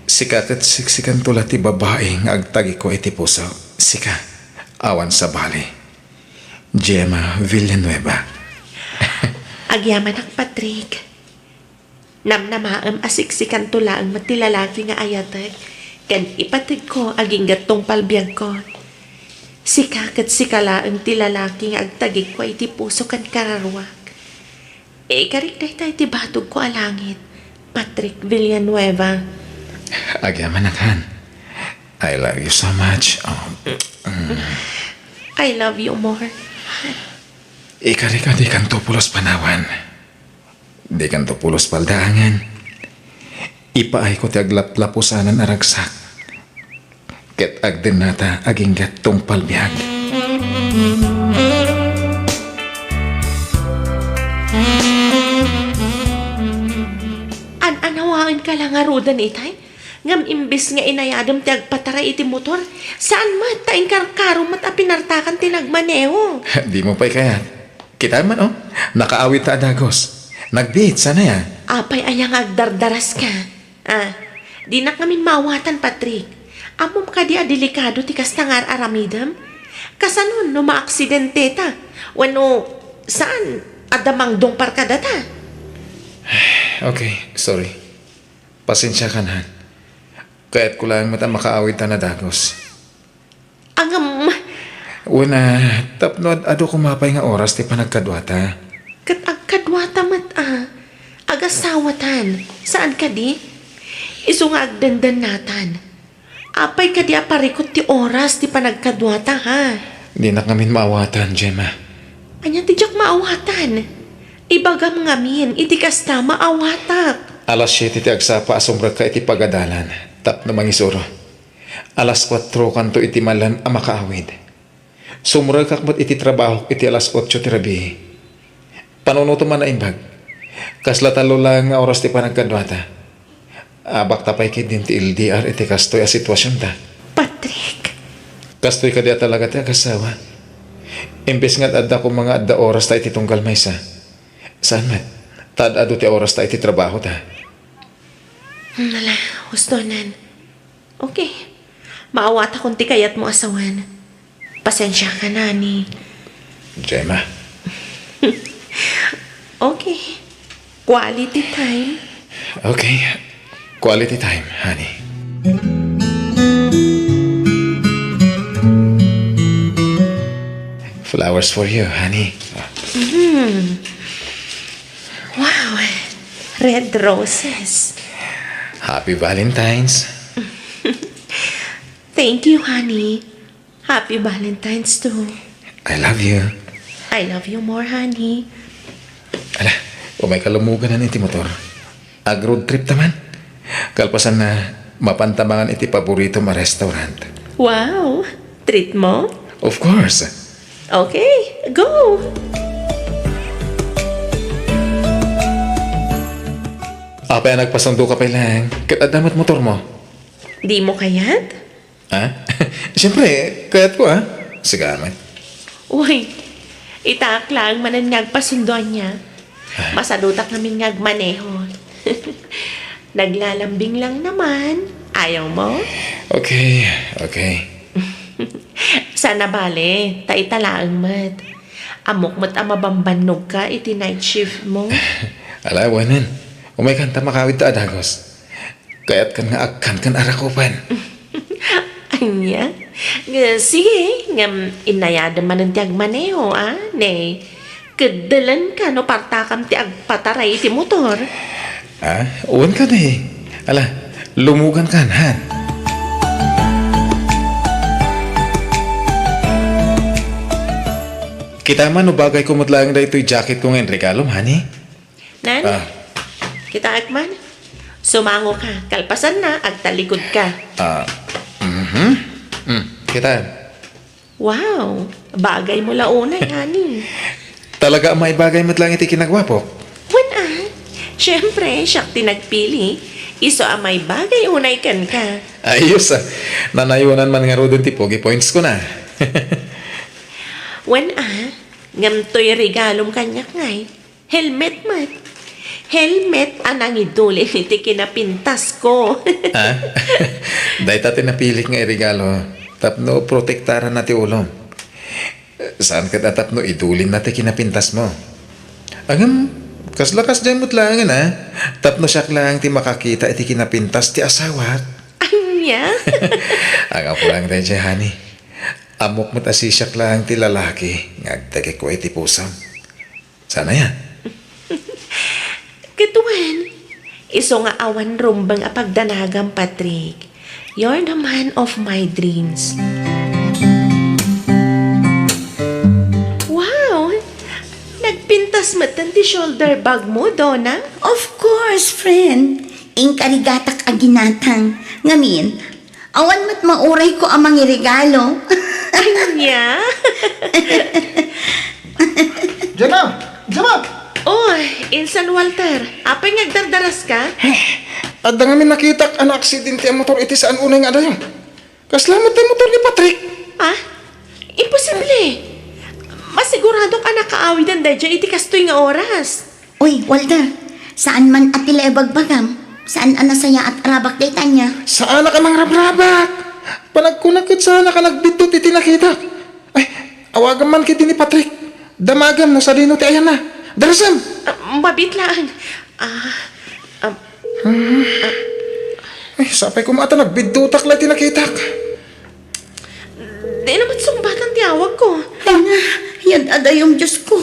Sika ket siksikanto la ti babai nga agtagikua iti puso. Sika, awan sabali. Gemma Villanueva. Agyamanak, Patrick. Namnamaem a siksikanto laeng met ti lalaki nga ayatek, ken ipategko agingga't tungpal biagko. Sika ket sika laeng ti lalaki nga agtagikua iti puso ken kararuak. Ikarik dayta iti batogko a langit, Patrick Villanueva. Agyamanak, Han. I love you so much. Oh, mm. I love you more. Ikarik a dikanto pulos panawan. Dikanto pulos paldaangen. Ipaayko ti aglaplapusanan a ragsak. Ket agdennata agingga't tungpal biag. An-anawaenka la ngaruden itay? Ngem imbes nga inayadem ti agpataray iti motor, saan met ta inkarkarom met a pinartakan ti nagmaneho. Dimo pay kayat. Kitaem man, oh. Nakaawidta a dagus. Nagbiit, saan aya? Apay aya nga agdardaraska? Ah, dinak ngamin maawatan, Patrick. Ammom kadi a delikado ti kasta nga ar-aramidem? Kasano no maaksidenteta? Wenno, saan, adda mangdungpar kadata? Okay, sorry. Pasensiakan, Han. Kayatko laeng met a makaawidtan a dagus. Ngem. Wen a, tapno ad-adu koma pay nga oras ti panagkaduata. Ket agkaduata met a. Agasawatan. Saan kadi? Isu nga agdendennatan. Apay kadi a parikut ti oras ti panagkaduata, ha? Dinak ngamin maawatan, Gemma. Ania ti diak maawatan? Ibagam ngamin, iti kasta, maawatak. Alas siete ti agsapa a sumrekka iti pagadalan tapno mangisuro. Alas kuatrokanto iti malan a makaawid. Sumrekak met iti trabahok iti alas otso ti rabii. Panunotem a naimbag. Kasla tallo laeng nga oras ti panagkaduata. Abakta pay ketdin ti L D R iti kastoy a situasionta. Patrick! Kastoy kadi a talaga ti agasawa. Imbes nga ad-adda koma nga adda orasta iti tunggal maysa. Saan met, ta ad-adu ti orasta iti trabahota. Nala, hustonan. Okay. Maawatakon ti kayatmo a sawen. Pasensiakan, honey. Gemma. Okay. Quality time. Okay. Quality time, honey. Flowers for you, honey. Mm. Wow. Red roses. Happy Valentine's. Thank you, honey. Happy Valentine's too. I love you. I love you more, honey. Ala, umay ka lumuganan iti motor. Ag-road trip ta man. Kalpasanna, mapanta mangan iti paboritom a restaurant. Wow! Treat mo? Of course. Okay, go! Apay a nagpasundo ka pay laeng? Ket adda met motor mo? Di mo kayat? Ha? Siyempre, kayat ko, ha? Sige, amen. Uy, itaak laeng manen nga agpasundo ania. Ah. Masadutak ngamin nga agmaneho. Naglalambing lang naman. Ayaw mo? Okay, okay. Sana bale, ta ita laeng met. Ammok met a mabambannog ka iti night shift mo. Ala, awanen. Umay kan ta makawid ta a dagus. Kayatkan nga agkan ken arakupen. Ania? Nga, sige, ngem inayadem manen ti agmaneho, a, ne? Keddelenka no partakam ti agpataray iti motor. Ah, wen kadi. Ala, lumugankan, ha? Kita man no bagayko met laeng daytoy jacketko nga inregalom, honey? Nan? Ah. Kitaek man. Sumango ka. Kalpasanna, agtalikod ka. Ah, mhm. Mm, kita. Wow, bagay mo la unay, honey. Talaga a maibagay met laeng iti kinagwapok? Wen a. Siyempre, siak ti nagpili. Isu a maibagay unay kenka. Ayos, ah. Nanayonan man ngaruden ti pogi points ko na. Wen a, ngem toy regalom kaniak ngay. Helmet met. Helmet a nangidulin iti kinapintasko. Ha? Dayta ti napilik nga iregalo tapno protektaranna ti ulom. Saan ket a tapno idulinna ti kinapintasmo. Ngem, kasla kasdiay met laengen a, tapno siak laeng ti makakita iti kinapintas ti asawak. Ania? Anggapo laeng daydiay, honey. Ammok met a sisiak laeng ti lalaki nga agtekekko iti pusom. Saan aya? Ket wen, isu nga awan rumbeng a pagdanagam, Patrick. You're the man of my dreams. Wow! Nagpintas metten ti shoulder bag mo, Donna? Of course, friend. Inkarigatak a ginatang. Ngamin, awan met maurayko a mangiregalo. Ania? Gemma! Gemma! Oh, insan Walter, apay nga agdardaraska? Adda ngamin nakitak a naaksidente a motor iti saan unay nga adayo. Kasla met ti motor ni Patrick. Ah? Imposible! Masiguradok a nakaawiden daydiay iti kastoy nga oras. Uy, Walter, saan man a ti la ibagbagam? Saan a nasayaat a rabak dayta ania? Saanak a mangrabrabak! Panagkunak ket saanak a nagbiddut iti nakitak. Ay, awagam man ketdi ni Patrick. Damagam no sadino ti ayanna. Darasem! Ah, mabiit laeng. Ah, ah, Hmm. Ay, sapay koma ta nagbiddutak la iti nakitak. Dina met sungbatan ti awagko. Ay na, yan adayom, Diyos ko.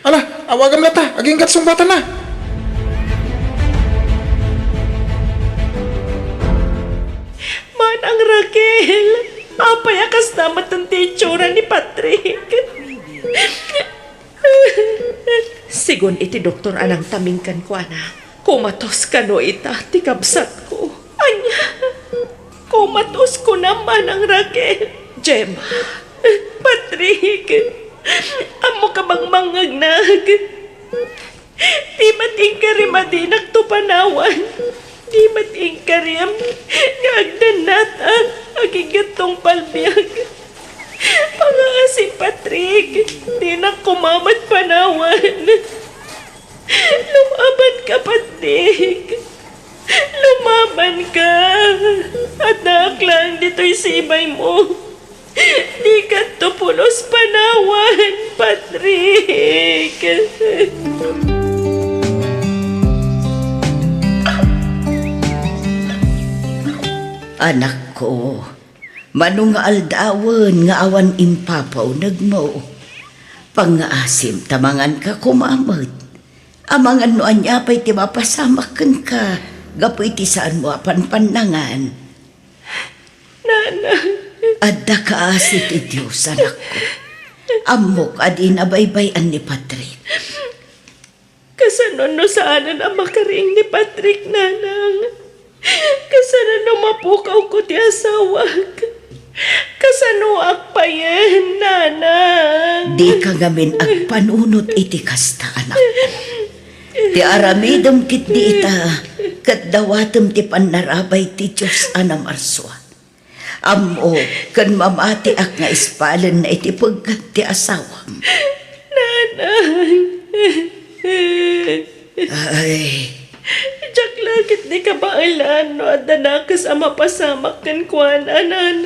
Ala, awagam latta. Aginggat sungbatan na. Manang Raquel, apay a kasta met ti itsura ni Patrick? Sigun iti doktor a nangtaming kenkuana, komatos kano ita ti kabsatko. Ania? Komatos kunam, Manang Raquel. Gemma, Patrick, ammok a mangmangngegnak. Di met inkari a dinakto panawan. Di met inkari nga agdannatak agingga tungpal biag. Pangaasim, Patrick, dinak koma met panawan. Lumabanka, Patrick. Lumabanka. Addaak laeng ditoy sibaymo. Dikatto pulos panawan, Patrick. Anakko, mano nga aldawen nga awan impapaunegmo? Pangngaasim ta manganka koma met. Amangan no ania pay ti mapasamak kenka gapu iti saanmo a panpannangan. Nana. Adda kaasi ti Dios, anakko. Ammok a dina baybay-an ni Patrick. Kasano no saanen a makariing ni Patrick, Nanang? Kasano no mapukawko ti asawak? Kasanoak payen, Nanang? Dika ngamin agpanunot iti kasta, anak. Ti aramidem ketdi ita, ket dawatem ti pannarabay ti Dios a namarsua. Ammok ken mamatiak nga ispalenna iti peggat ti asawam. Nanang! Ay. Diak la ketdi kabaelan no adda nakes a mapasamak kenkuana, Nanang.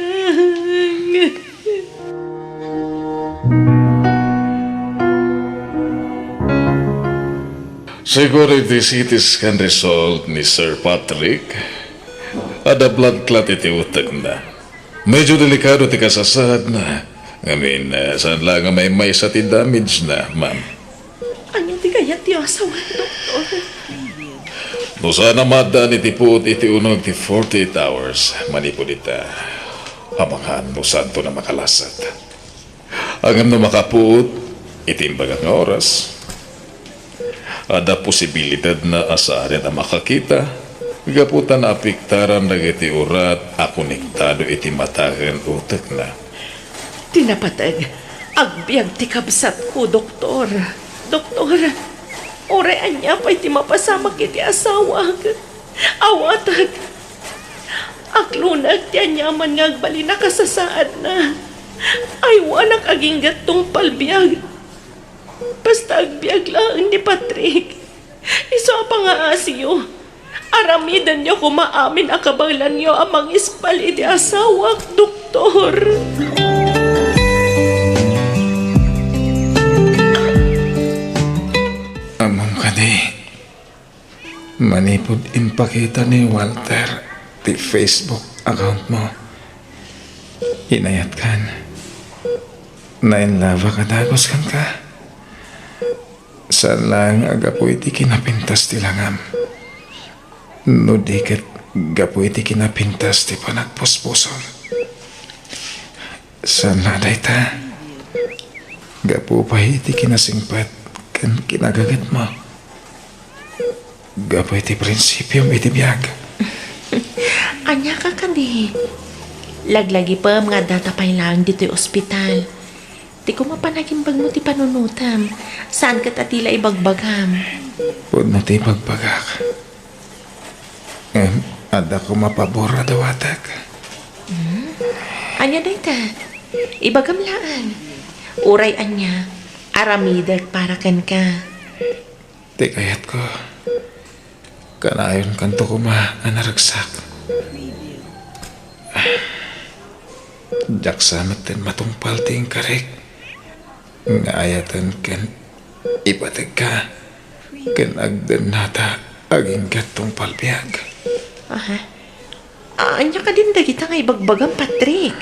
Siguro iti C T scan result ni Sir Patrick, adda blood clot iti utekna. Medyo delikado ti kasasaadna. Ngamin, eh, saan la nga maymaysa ti damage na, ma'am. Ania ti kayat ti asawa, Doktor? No saan a maaddaan iti puot iti uneg ti forty-eight hours manipud ita, amangan no saanton a makalasat. Ngem no makapuot iti imbagak nga oras, adda posibilidadna a saanen a makakita gapu ta naapektaran dagiti urat a konektado iti mata ken utekna. Ti napateg, agbiag ti kabsatko, Doktor. Doktor, uray ania pay ti mapasamak iti asawak, awatek. Aglunak ti aniaman nga agbalin a kasasaadna. Aywanak agingga tungpal biag. Basta agbiag laeng ni Patrick. Isu a pangaasiyo. Aramidenyo koma amin a kabaelanyo a mangisbal iti asawak, Doktor. Ammom kadi, manipud impakita ni Walter ti Facebook account mo, inayatkan. Nainlove a dagus kenka. Saan laeng a gapu iti kinapintas ti langam, no di ket gapu iti kinapintas ti panagpuspusom. Saan la dayta, gapu pay iti kinasingpet ken kinagagetmo. Gapu iti prinsipiom iti biag. Aniaka kadi? Laglagipem nga addata pay laeng ditoy ospital. Ti koma panagimbagmo ti panunotem, saan ket a ti la ibagbagam. Pudno ti ibagbagak. Ngem adda koma pabor a dawatek. Hmm? Ania dayta? Ibagam laeng. Uray ania, aramidek para kenka. Ti kayatko, kanayonkanto koma a naragsak. Diak sa metten matungpal ti inkarik nga ayaten ken ipategka ken agdennata agingga tungpal biag. Aha. Ania kadin dagita nga ibagbagam, Patrick?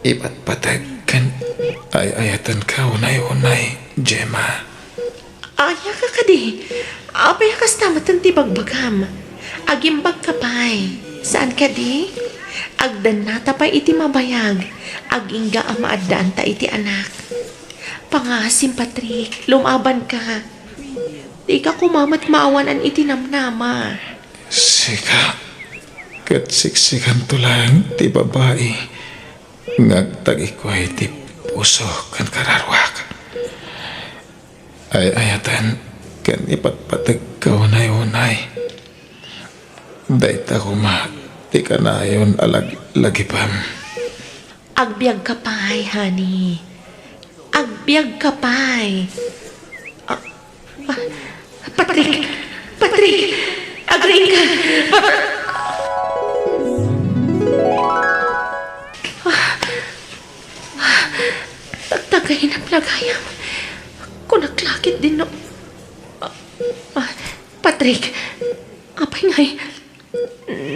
Ipatpateg ken ay-ayatenka unay-unay, Gemma. Ania ka kadi? Apay a kasta metten ti bagbagam? Agimbagka pay. Saan kadi? Agdennata pay iti mabayag. Agingga a maaddaanta iti anak. Pangasim, Patrick, lumabanka. Dika koma met maawanan iti namnama. Sika, ket siksikanto laeng ti babai nga agtagikuay ti puso ken kararuak. Ay-ayaten ken ipatpategka unay-unay. Dayta koma ti kanayon a lag-, lagipem. Agbiagka pay, honey. Agbiagka pay. Ah, ah, Patrick! Patrick! Agriingka! Pa-, ah, ah, tagtagay na plagayam. Kunak lakit din no. Ah, ah, Patrick, apay ngay,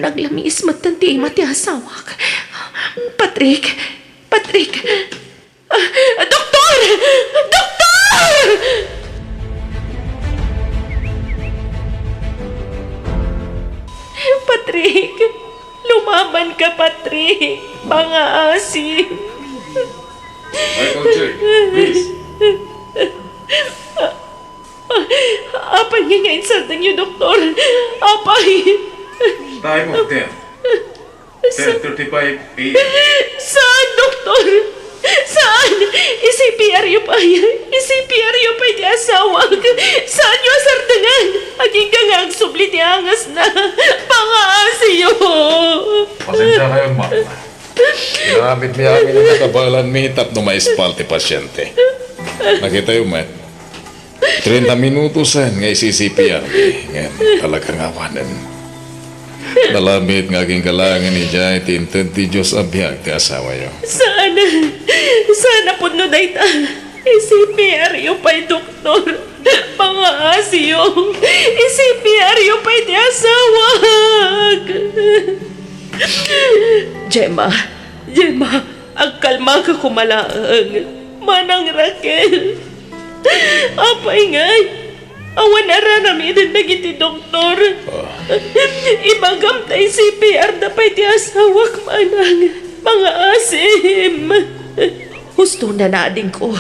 naglamiis metten ti ima ti asawak. Patrick! Patrick! Ah, doktor! Doktor! Patrick! Lumamanka, Patrick! Pangaasim! Michael J, please. Apay nga nga insardengyo, doktor? Apay! Time of death, ten thirty-five a m. Saan, doktor? Saan? I-C P R yo pay. I-C P R yo pay ti asawak. Saanyo a sardengan? Agingga nga agsubli ti angasna. Pangaasiyo. Pasensya kayo, ma'am. Inaramid mi amin a nakabaelanmi tapno maispal ti pasyente. Nakitayo met, treinta minutos nga isi-C P R mi, ngem talaga nga awanen. Nalabit nga agingga laengen idiay ti inted ti Dios a biag ti asawayo. Saan, saan a pudno dayta? I-C P R yo pay, doktor. Pangaasiyo. I-C P R yo pay ti asawak. Gemma, Gemma, agkalmaka koma laeng. Manang Raquel. Apay ngay, awan a raramiden dagiti doktor. Ah. Ibagam ta i-C P R da pay ti asawak, manang. Mangaasim. Husto na, nadingko.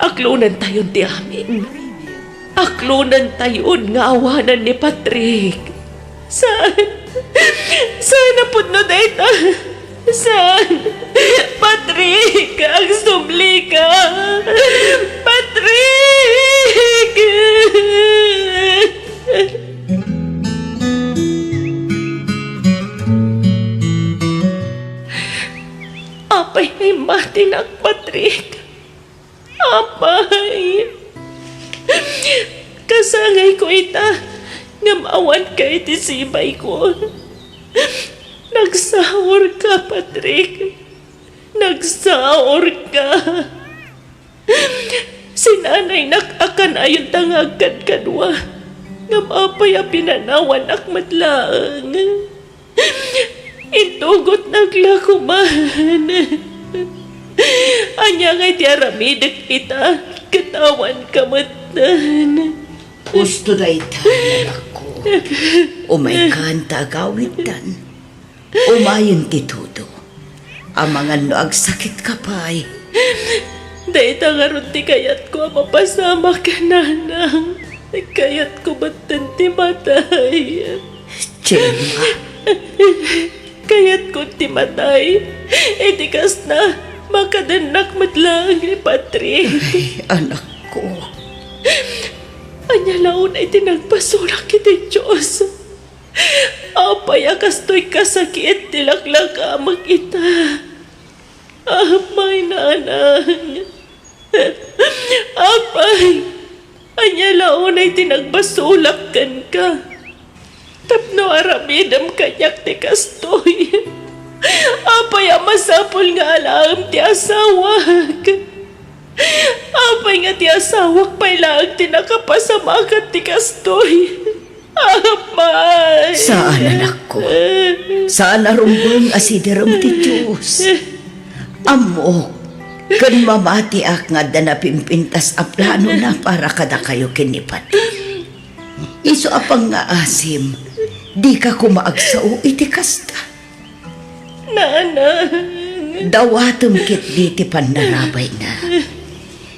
Aklonentayon ti amin. Aklonentayon nga awanan ni Patrick. Saan? Saan a pudno dayta? Saan? Patrick, agsublika! Patrick! Apay nga immatinak, Patrick? Apay, kasangayko ita, ngem awanka iti sibayko. Nagsaurka, Patrick. Nagsaurka. Sinanaynak a kanayonta nga agkadkadua, ngem apay a pinanawannak met laeng? Intugotnak la koman. Ania ngay ti aramidek ita ket awanka metten? Husto dayta, anakko. Umaykan ta agawidtan. Umayen ti tudo. Amangan no agsakitka pay. Dayta ngarud ti kayatko a mapasamak, nanang. Kayatko metten ti matay. Gemma. Kayatko ti matay. Iti kasta, makadennak met laeng ni Patrick. Ay, anakko. Ania la unay ti nagbasolak iti Dios? Apay a kastoy kasakit ti laklakamek ita? Apay, nanang. Apay, ania la unay ti nagbasolak kenka tapno aramidem kaniak ti kastoy? Apay a masapul nga alaem ti asawak? Apay nga ti asawak pay laeng ti nakapasamakan ti kastoy? Apay! Saan, anakko. Saan a rumbeng a siderem ti Dios. Ammok, ken mamatiak nga adda napimpintas a planona para kadakayo ken ni Pati. Isu a pangngaasim, dika koma agsao iti kasta. Nanang. Dawatem ketdi ti pannarabayna.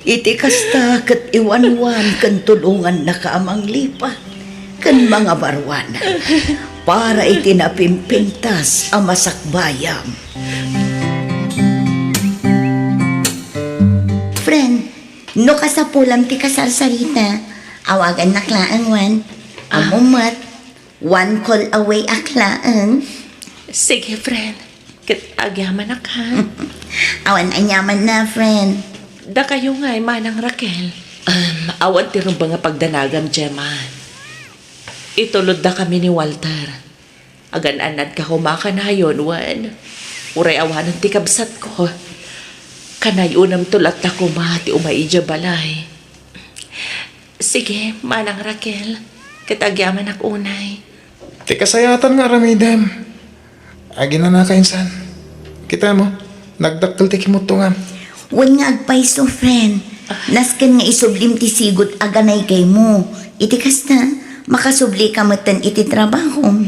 Iti kasta ket iwanwan ken tulongannaka a manglipat ken mangabaruana para iti napimpintas a masakbayam. No kasapulam ti kasarsarita, awagannak laeng, wen. Ah. Ammo met, one call away ak laeng. Sige, friend. Ket agyamanak, ha? Awan aniamanna, friend. Dakayo ngay, Manang Raquel. Um, awan ti rumbeng a pagdanagam, Gemma. Itulodda kami ni Walter. Agan-annadka koma kanayon, wen. Uray awanen ti kabsatko. Kanayonemto latta koma ti umay idiay balay. Sige, Manang Raquel, ket agyamanak unay. Ti kasayatan nga aramidem. Aginanaka insan. Kita mo, nagdakkel ti kimuttongam. Wen nga agpayso, friend. Nasken nga isublim ti sigud a ganaygaymo. Iti kasta, makasublika metten iti trabahom.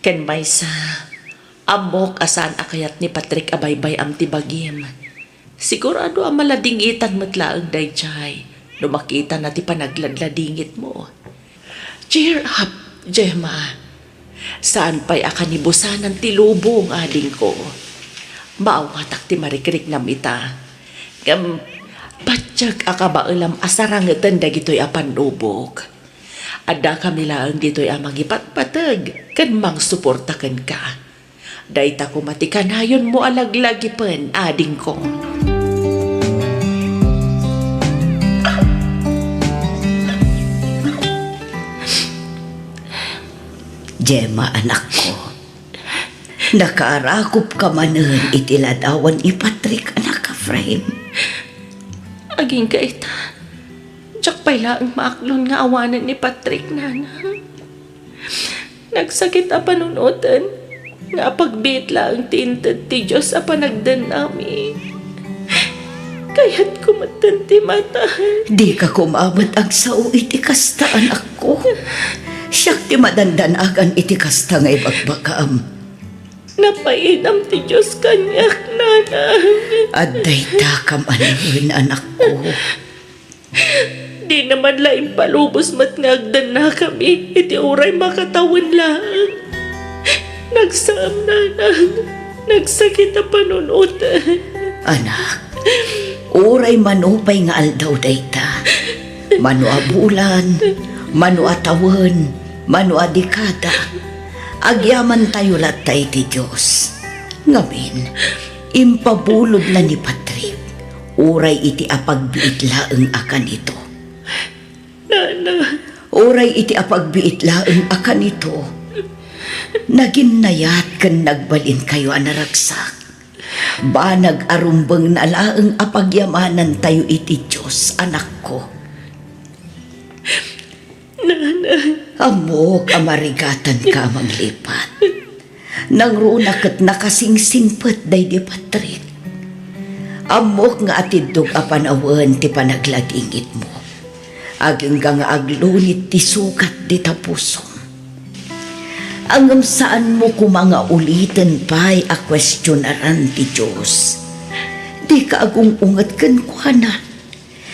Ken maysa, ammok a saan a kayat ni Patrick a baybay-am ti bagim. Sigurado a maladingitan met laeng daydiay no makitana ti panagladladingitmo. Cheer up, Gemma. Saan pay a kanibusanan ti lubong, adingko. Maawatak ti marikriknam ita. Ngem, patiek a kabaelam a sarangeten dagitoy a pannubok. Addakami laeng ditoy a mangipatpateg ken mangsuporta kenka. Dayta koma ti kanayonmo a laglagipen, adingko. Gemma, anakko, nakaarakupka manen iti ladawan ni Patrick, anak a Efraim. Agingga ita, diak pay laeng maaklon nga awanen ni Patrick, nanang. Nagsakit a panunoten nga apagbiit laeng ti inted ti Dios a panagdennami. Kayatko metten ti matay. Dika koma met agsao iti kasta, anakko. Siak ti madandanagan iti kasta nga ibagbagam. Napainam ti Dios kaniak, nanang. Adda itakam a nawen, anakko. Dina man la impalubos met nga agdennakami iti uray makatawen laeng. Nagsam, nanang, nagsakit a panunoten. Anak, uray mano pay nga aldaw dayta, mano a bulan, mano a tawen, mano a dekada, agyamantayo latta iti Dios. Ngamin, impabulodna ni Patrick. Uray iti apagbiit laeng a kanito. Nana. Uray iti apagbiit laeng a kanito, naginnayat ken nagbalinkayo a naragsak. Banag a rumbengna laeng a pagyamanantayo iti Dios, anakko. Nana. Ammok a marigatanka a manglipat. Nangruna ket nakasingsingpet daydi Patrick. Ammok nga atiddog a panawen ti panagladingitmo. Agingga nga aglunit ti sukat dita pusom. Ngem saanmo koma nga uliten pay a kuestionaran ti Dios. Dika agung-unget kenkuana.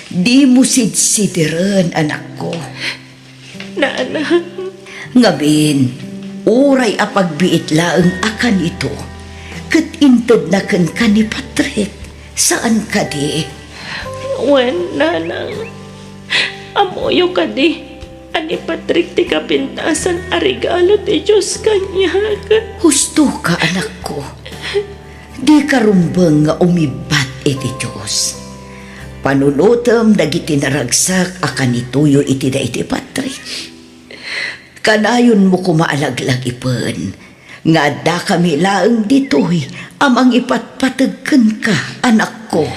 Dimo sidsidiren, anakko. Nana. Ngamin, uray apagbiit laeng a kanito, ket intedna kenka ni Patrick, saan kadi? Wen, nanang. Ammoyo kadi a ni Patrick ti kapintasan a regalo ti Dios kaniak. Husto ka, anakko. Dika rumbeng nga umibbat iti Dios. Panunotem dagiti naragsak a kanitoyo iti daydi Patrick. Kanayonmo koma a laglagipen nga addakami laeng ditoy a mangipatpateg kenka, anakko.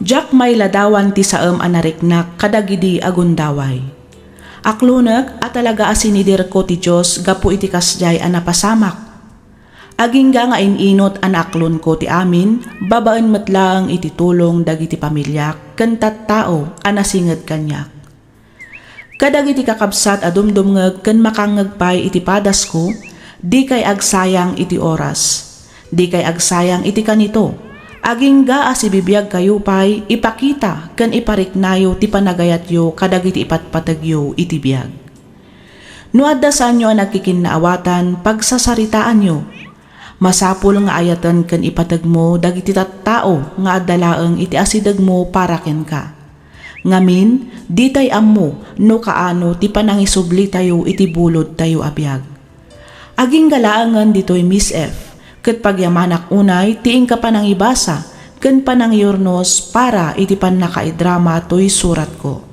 Diak mailadawan ti saem a nariknak kadagidi a gundaway. Aklonek a talaga a sinidirko ti Dios gapu iti kasdiay a napasamak. Agingga nga in-inut a naaklonko ti amin, babaen met laeng iti tulong dagiti pamiliak ken tattao a nasinged kaniak. Kadagiti kakabsat a dumdumngeg ken makangngeg pay iti padasko, dikay agsayang iti oras. Dikay agsayang iti kanito, agingga a sibibiagkayo pay ipakita ken ipariknayo ti panagayatyo kadagiti ipatpategyo iti biag. No adda saanyo a nagkikinnaawatan, pagsasaritaanyo. Masapul nga ayaten ken ipategmo dagiti tattao nga adda laeng iti asidegmo para kenka. Ngamin, ditay ammo no kaano ti panangisublitayo iti bulodtayo a biag. Agingga laengen ditoy, Miss F, ket pagyamanak unay ti inka panangibasa ken panangiyurnos para iti pannakaidrama toy suratko.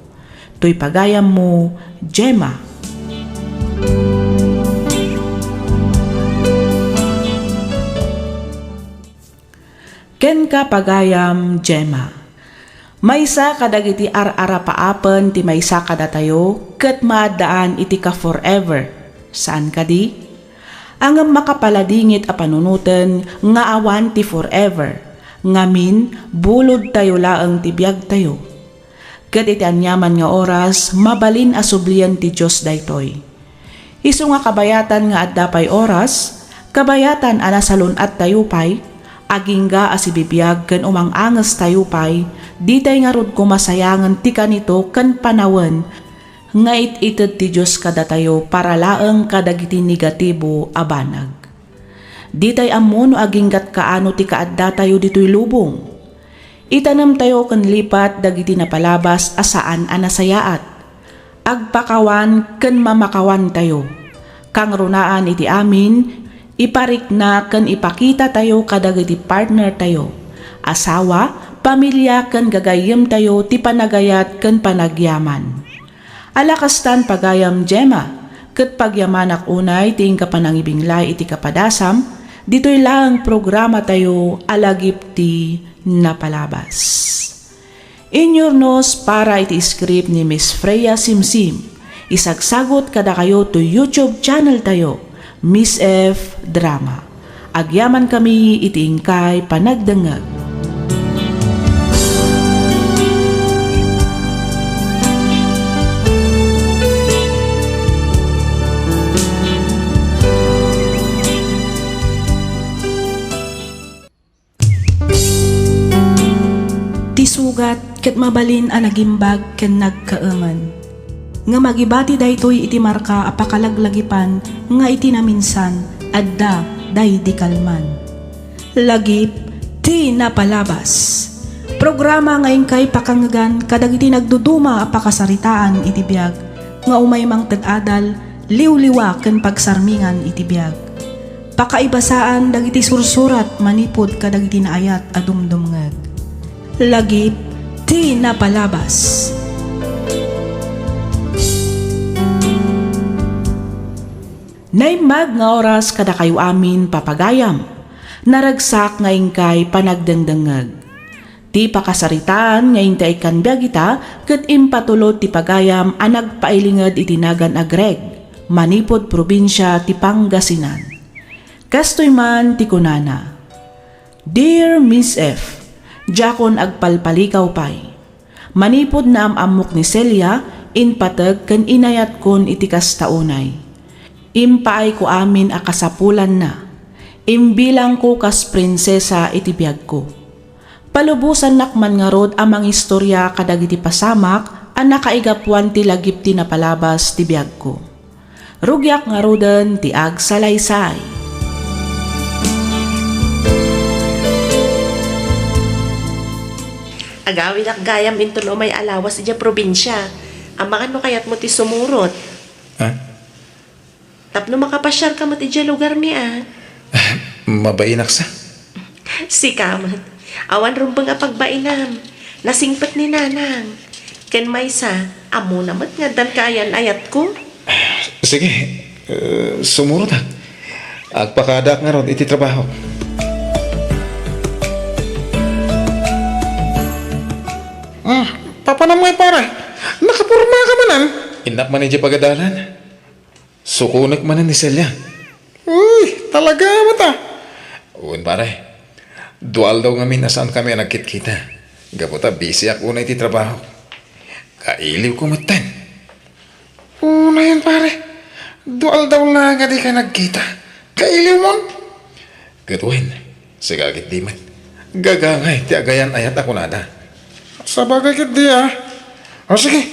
Toy pagayammo, Gemma. Kenka, pagayam, Gemma. Maysa kadagiti ar-arapaapen ti maysa kadatayo ket maaddaan iti ka-forever. Saan kadi? Ngem makapaladingit a panunoten nga awan ti forever. Ngamin, bulodtayo laeng ti biagtayo. Ket iti aniaman nga oras, mabalin a sublien ti Dios daytoy. Isu nga kabayatan nga adda pay oras, kabayatan a nasalun-attayo pay, agingga a sibibiag ken umang-angestayo pay, ditay ngarud koma sayangen ti kanito ken panawen nga it-ited ti Dios kadatayo para laeng kadagiti negatibo a banag. Ditay ammo no aginggat kaano ti kaaddatayo ditoy lubong. Itanemtayo ken lipat dagiti napalabas a saan a nasayaat. Agpakawan ken mamakawantayo. Kangrunaan iti amin, iparikna ken ipakitatayo kadagiti partnertayo, asawa, pamilia ken gagayyemtayo ti panagayat ken panagyaman. Ala kastan, pagayam Gemma, ket pagyamanak unay ti inka panangibinglay iti kapadasam ditoy laeng programatayo a Lagip ti Napalabas. Inyurnos para iti script ni Miss Freya Simsim, isagsagut kadakayo to YouTube channel tayo, Miss F Drama. Agyamankami iti inkay panagdengngeg. Ti sugat ket mabalin a nagimbag ken nagkaemen. Ngem agibati daytoy iti marka a pakalaglagipan nga iti naminsan, adda daydi kalman. Lagip ti Napalabas. Programa nga inkay pakangngegan kadagiti nagduduma a pakasaritaan iti biag nga umay mangted adal, liwliwa ken pagsarmingan iti biag. Pakaibasaan dagiti sursurat manipud kadagiti naayat a dumdumngeg. Lagip ti Napalabas. Naimbag nga oras kadakayo amin, papagayam. Naragsak nga inkay panagdengdengngeg. Ti pakasaritaan nga inti ay ikkan biag ita ket impatulod ti pagayam a nagpailinged iti nagan a Greg, manipud probinsia ti Pangasinan. Kastoy man ti kunana, "Dear Miss F, diakon agpalpalikaw pay. Manipud naam-ammok ni Celia, impateg ken inayatkon iti kasta unay. Impaayko amin a kasapulanna. Imbilangko kas prinsesa iti biagko." Palubosannak man ngarud a mangistoria kadagiti pasamak a nakaigapuan ti lagip ti napalabas ti biagko. Rugiak ngaruden ti agsalaysay. Agawidak gayam inton umay a lawas idiay probinsia. Amangan no kayatmo ti sumurot. Ah? Tapno makapasiarka met idiay lugarmi a. Mabainak sa. Sika met. Awan rumbeng a pagbainam. Nasingpet ni Nanang. Ken maysa, ammona met nga addan kaayan-ayatko. Sige, eh, sumurotak. Agpakadaak ngarud iti trabaho. Ah, papanam ngay, pare? Nakaporma ka manen? Innak man idiay pagadalan. Sukonek manen ni Celia. Uy, talaga met a. Wen, pare. Dua aldaw ngamin a saankami a nagkitkita. Gapu ta bisiak unay iti trabaho. Kailiwko metten. Unayen, pare. Dua aldaw la nga dikay nagkita. Kailiwmon? Ket wen, sika ketdi met. Gagangay ti agayan-ayat a kunada. Sabagay ketdi a. O sige,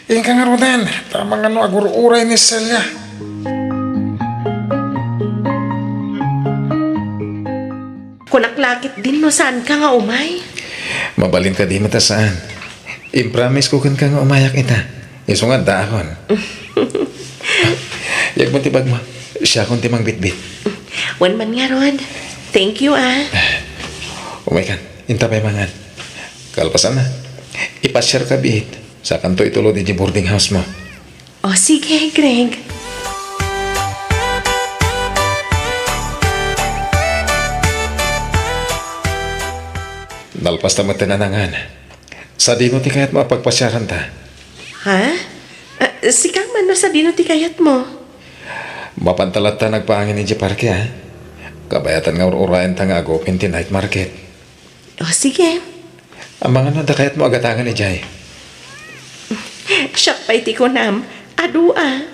inka ngaruden, ta amangan no agur-uray ni Celia. Sakit din no saanka nga umay. Mabalin kadi met a saan. Impromise ko kenka nga umayak ita. Isu nga addaakon. Yagmo ti bagmo. Siakon ti mangbitbit. Wen man ngarud. Thank you, ah. Umay kan. Inta pay mangan. Kalpasanna, ipasiarka biit. Sakanto itulod idiay boarding house mo. O, sige, Greg. Nalpasta met ti nanangan. Sadino ti kayatmo a pagpasiaranta? Ha? Ah, sika man no sadino ti kayatmo? Mapanta latta nga agpaangin idiay parke, ha? Kabayatan nga ur-urayenta nga agupin ti night market. O, sige. Amangan no adda kayatmo a gatangen idiay? Siak pay ti kunam, adu a.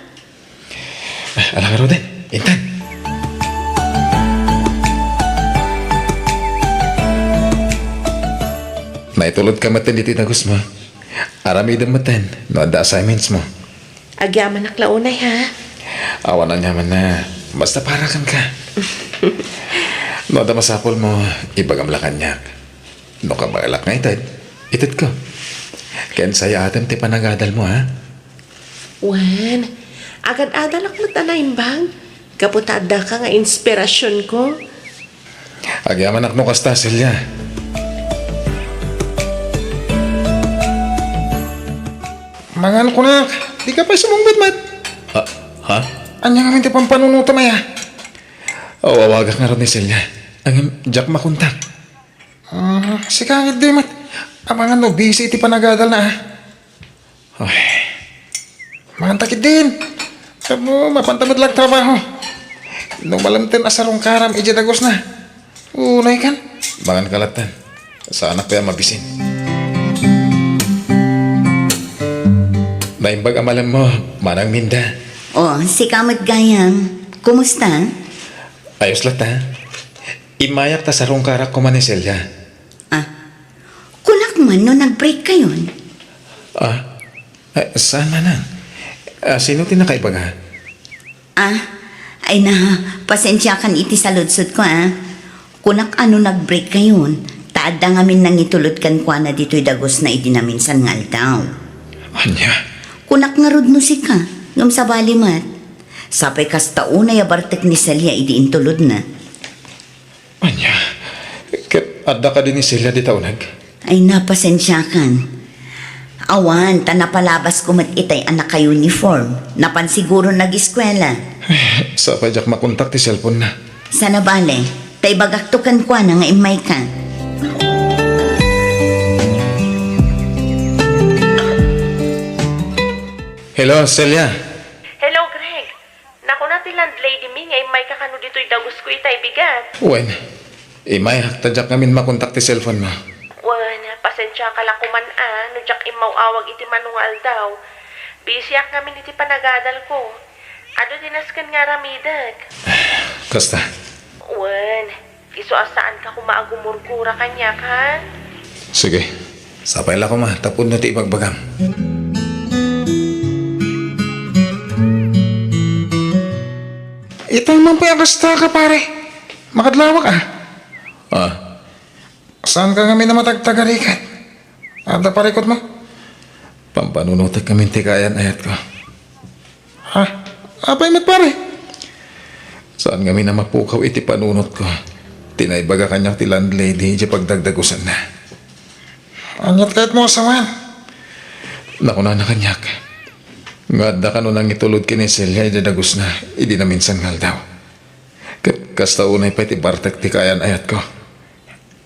Ala ngaruden, intan. Naitulodka metten ditoy dagusmo. Aramidem metten no adda assignments mo. Agyamanak la unay, ha? Awan aniamanna. Basta para kenka. No adda masapulmo, ibagam la kaniak. No kabaelak nga ited, itedko. Ken sayaatem ti panagadalmo, ha? Wen, agad-adalak met a naimbag. Gapu ta addaka nga inspirasionko. Agyamanak no kasta, Celia. Mangan kunak, dika pay sumungbat met. Ah, ha? Ania ngamin ti pampanunotam aya? Aw, awagak ngarud ni Celia. Ngem, diak makontak. Ah, sika ngiddi met. Amangan no busy iti panagadalna, ah. Ay. Manganta ketdin. Tapno mapanta met la agtrabaho. No malemten a sarungkaram idiay dagusna. Unay kan. Mangan ka lattan. Saanak pay a mabisin. Naimbag a malemmo, Manang Minda. O, sika met gayam. Kumusta? Ayos latta. Immayak ta sarungkarak koma ni Celia. Ah, kunak man no nag-break kayon? Ah, eh, saan, Manang? Ah, sino ti nakaibaga? Ah, ay na, pasensiakan iti saludsodko, ah. Kunak a no nag-break kayon, ta adda ngamin nangitulod kenkuana ditoy dagusna idi naminsan nga aldaw. Ania? Kunak ngarud no sika, ngem sabali met. Sapay kasta unay a bartek ni Celia idi intulodna. Ania? Ket adda kadi ni Celia dita uneg? Ay, na, pasensiakan. Awan, ta napalabasko met itay a naka-uniform. Napan siguro nag-eskuela. Sapay diak makontak ti cellphone-na. Sana bale, ta ibagakto kenkuana nga immayka. Hello, Celia. Hello, Greg. Nakuna ti landlady mi nga immayka kano ditoy dagusko itay bigat. Wen, immayak ta diak ngamin makontak ti cellphone-mo. Wen, pasensiaka la koman a no diak immaw-awag iti mano nga aldaw. Busyak ngamin iti panagadalko. Adu ti nasken nga aramidek. Kasta. Wen, isu a saanka koma a gumurgura kaniak, ha? Sige. Sapay la koma, ta pudno ti ibagbagam. Ita man pay a kastaka, pare. Makadlawak, ah. Ah. Saanka ngamin a matagtagarigat? Adda parikutmo? Pampanunotek ngamin ti kaayan-ayatko. Ha? Apay met, pare? Saan ngamin a mapukaw iti panunotko ti naibaga kaniak ti landlady idiay pagdagdagusanna. Aniat kayatmo a sawen? Nakunana kaniak nga adda kano nangitulod ken ni Celia idiay dagusna idi naminsan nga aldaw. Ket kasta unay pay ti bartek ti kaayan-ayatko.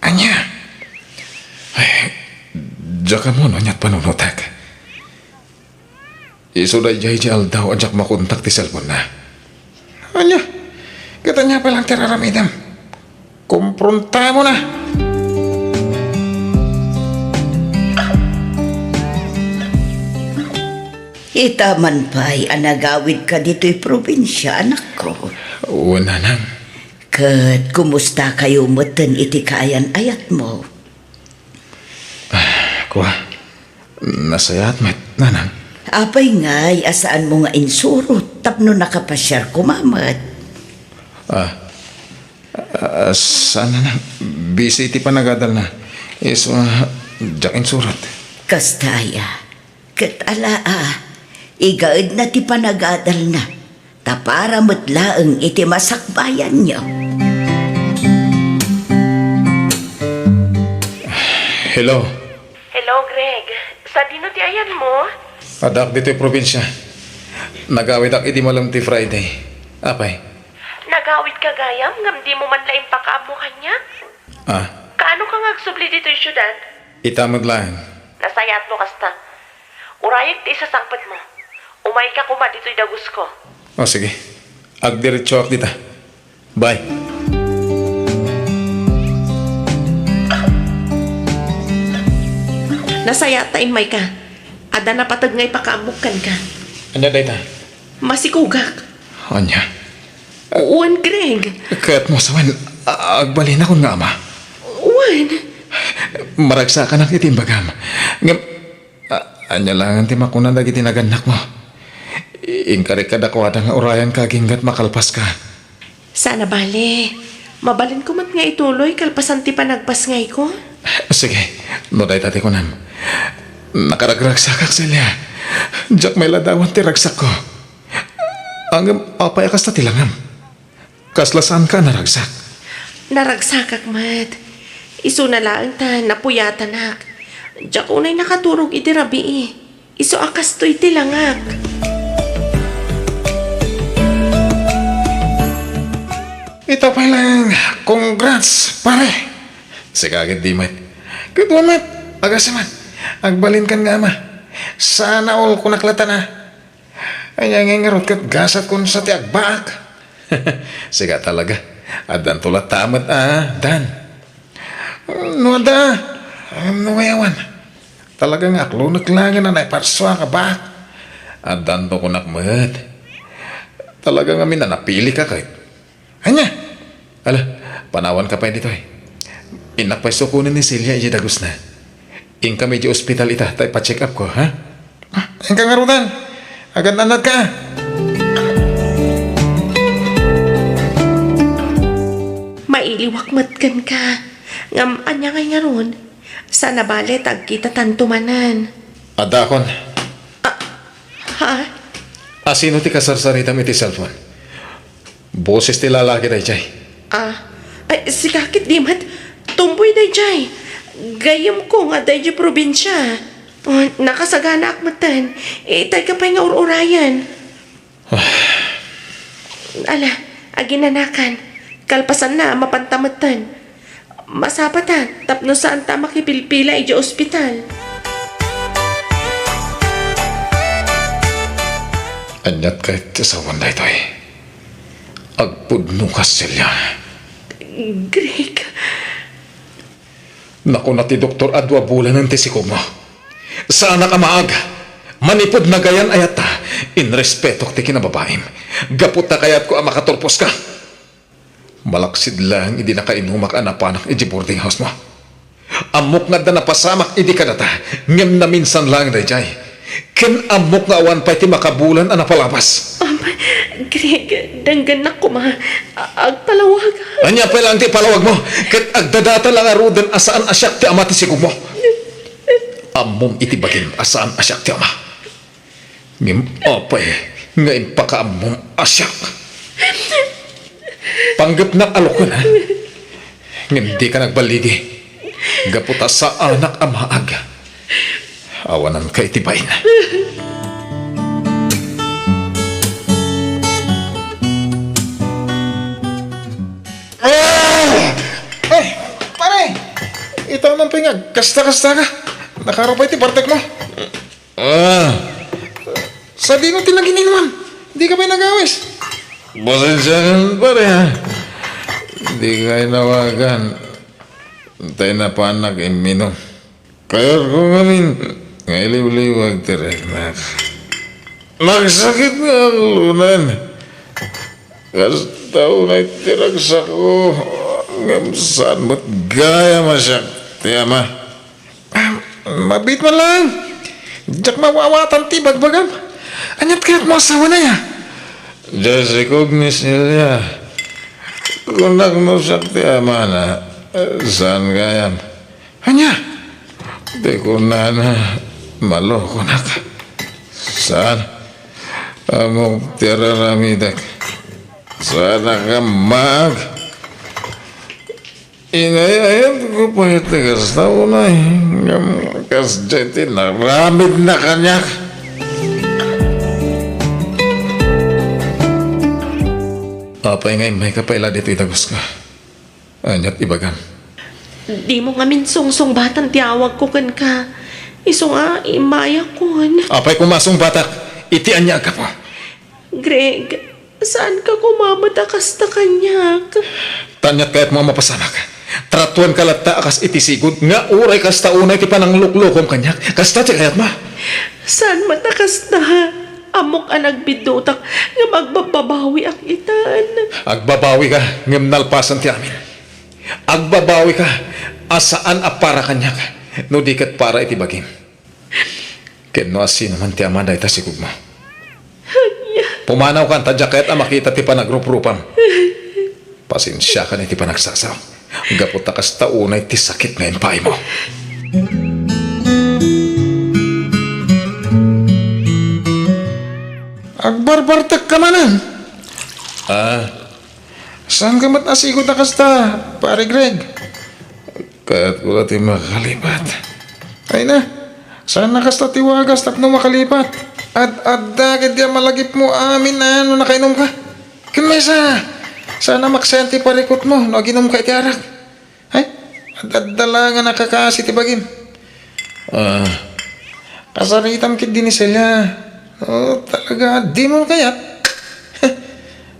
Ania? Ay, diak ammo no aniat panunotek. Isu daydiay ti aldaw a diak makontak ti cellphone-na. Ania? Ket ania pay laeng ti ar-aramidem? Komprontamon a! Ita man pay a nagawidka ditoy probinsia, anakko. Wen, nanang. Ket kumustakayo metten iti kaayan-ayatmo? Ah, kua, nasayaat met, nanang. Apay ngay a saanmo nga insurot tapno nakapasiar koma met? Ah, ah, Ah, saan na? Busy iti panagadalna. Isu, ah, diak insurat. Kasta aya. Ket ala, ah, igaedna ti panagadalna. Ta para met laeng iti masakbayanyo. Hello. Hello, Greg. Sadino ti ayanmo? Addaak ditoy probinsia. Nagawidak idi malem ti Friday. Apay? Nagawidka gayam ngem dimo man la impakaammo kaniak? Ah. Kaanoka nga agsubli ditoy siudad? Ita met laeng. Nasayaat no kasta. Urayek ti isasangpetmo. Umayka koma ditoy dagusko. O, sige. Agdiretsoak dita. Bye. Nasayaat ta immayka. Adda napateg nga ipakaammok kenka. Ania dayta? Masikogak. Ania? Wen, Greg. Ket mo sawen, a-, agbalinakon nga ama. Wen. Maragsakanak iti imbagam. Ngem, a-, ania laengen ti makuna dagiti nagannakmo? I-, inkarik kadakuada nga urayanka agingga ta makalpaska. Saan a bale. Mabalinko met nga ituloy kalpasan ti panagpasngayko. Sige, no dayta ti kunam. Nakaragragsakak, Celia. Diak mailadawan ti ragsakko. Ngem apay a kasta ti langam? Kasla saanka a naragsak? Naragsakak met. Isuna laeng ta napuyatanak. Diak unay nakaturog iti rabii. Isu a kastoy ti langak. Ita pay laeng, congrats, pare. Sika ketdi met. Ket wen met, agasem met. Agbalinkan nga ama. Sana all kunak latta a. Ania ngay ngarud ket gasat kon sa ti agbaak? Sika talaga. Addanto latta met a, Dan. No adda, no ngay awan. Talaga nga aklonek laengen a naiparsuak a baak. Addanto kunak met. Talaga ngamin a napilika ket. Ania? Ala, panawanka pay ditoy. Innak pay sukonen ni Celia idiay dagusna. Inkami idiay ospital ita ta ipa-check-upko, ha? Ah, inka ngaruden. Agan-annadka. Mailiwak met kenka. Ngem ania ngay ngarud? Saan a bale ta agkitatanto manen. Addaakon. Ah, ha? Asino ti kasarsaritam iti cellphone? Boses ti lalaki daydiay. Ah, ay, sika ketdi met. Tumboy daydiay. Gayyemko nga adda idiay probinsia. Oh, nakasaganaak metten. Itayka pay nga ur-urayen. Ala, aginanakan. Kalpasanna, mapanta metten. Masapata, tapno saanta a makipilpila idiay ospital. Aniat kayat ti asawan daytoy? Agpudnoka, Celia. Greg. Nakuna ti doktor a dua bulanen ti sikogmo. Saanak a maag. Manipud nagayan a yatta, inrespetok ti kinababaim. Gapu ta kayatko a makaturposka. Malaksid laeng idi nakainumak a napanak idiay boarding house mo. Ammok nga adda napasamak idi kadata, ngem naminsan laeng daydiay. Ken ammok nga awan pay ti makabulan a napalabas. Um, Greg, denggennak koma. A-, agpalawag. Ania pay laeng ti ipalawagmo? Ket agdadata la ngaruden a saan a siak ti ama ti sikogmo. Ammom iti bagim a saan a siak ti ama. Ngem apay nga impakaammom a siak? Panggepnak a loken, ha? Ngem dika nagballigi. Gapu ta saanak a maag. Awananka iti bain. Ah! Ay, pare! Ita man pay nga kasta-kasta ka. Nakarupay ti partek mo. Ah. Sadino ti nagin-inuman? Di ka pay nagawis? Pasensya ka, pare, ha? Di ka inawagan. Tay napanak imminum. Kayatko ngamin nga iliwliwag ti riknak. Nagsakit nga anglunan. Kasta unay ti ragsakko, ngem saan met gayam a siak ti ama. Ah, mabiit man laeng. Diak maawatan ti ibagbagam. Aniat kayat mo a sawen aya? Diay sikog ni Celia. Kunak no siak ti amana, eh, saan gayam? Ania? Ti kunana, malokonak. Saan? Ammok ti ar-aramidek. Saan a kammaag? Inay-ayatko pay ti kasta unay, ngem kasdiay ti inaramidna kaniak. Apay nga immayka pay la ditoy daguska? Aniat ibagam? Dimo ngamin sungsungbatan ti awagko kenka. Isu nga immayakon. Apay koma a sungbatak? Iti ania a gapu? Greg, saanka koma met a kasta kaniak. Ta aniat kayatmo a mapasamak? Tratuenka latta a kas iti sigud nga uray kasta unay ti panangluklukom kaniak. Kasta ti kayatmo? Saan met a kasta? Ammok a nagbiddutak ngem agbabbabawiak itan. Agbabawika ngem nalpasen ti amin. Agbabawika a saan a para kaniak no di ket para iti bagim. Ken no asinoman ti ama dayta sigudmo. Ania? Pumanawkan ta diak kayat a makita ti panagruprupam. Pasensiakan iti panagsaksao. Gapu ta kasta unay ti sakit nga impaaymo. Agbarbartekka manen. Ah, saanka met a sigud a kasta, Pare Greg? Kayatko la ti makalipat. Ay na, saan a kasta ti wagas tapno makalipat? Ad-adda ketdi a malagipmo amin a no nakainumka. Ken maysa, saan a maksayan ti parikutmo no aginumka iti arak. Ay, ad-adda la nga nakakaasi ti bagim. Ah, kasaritam ketdi ni Celia. Oh, talaga, dimo kayat.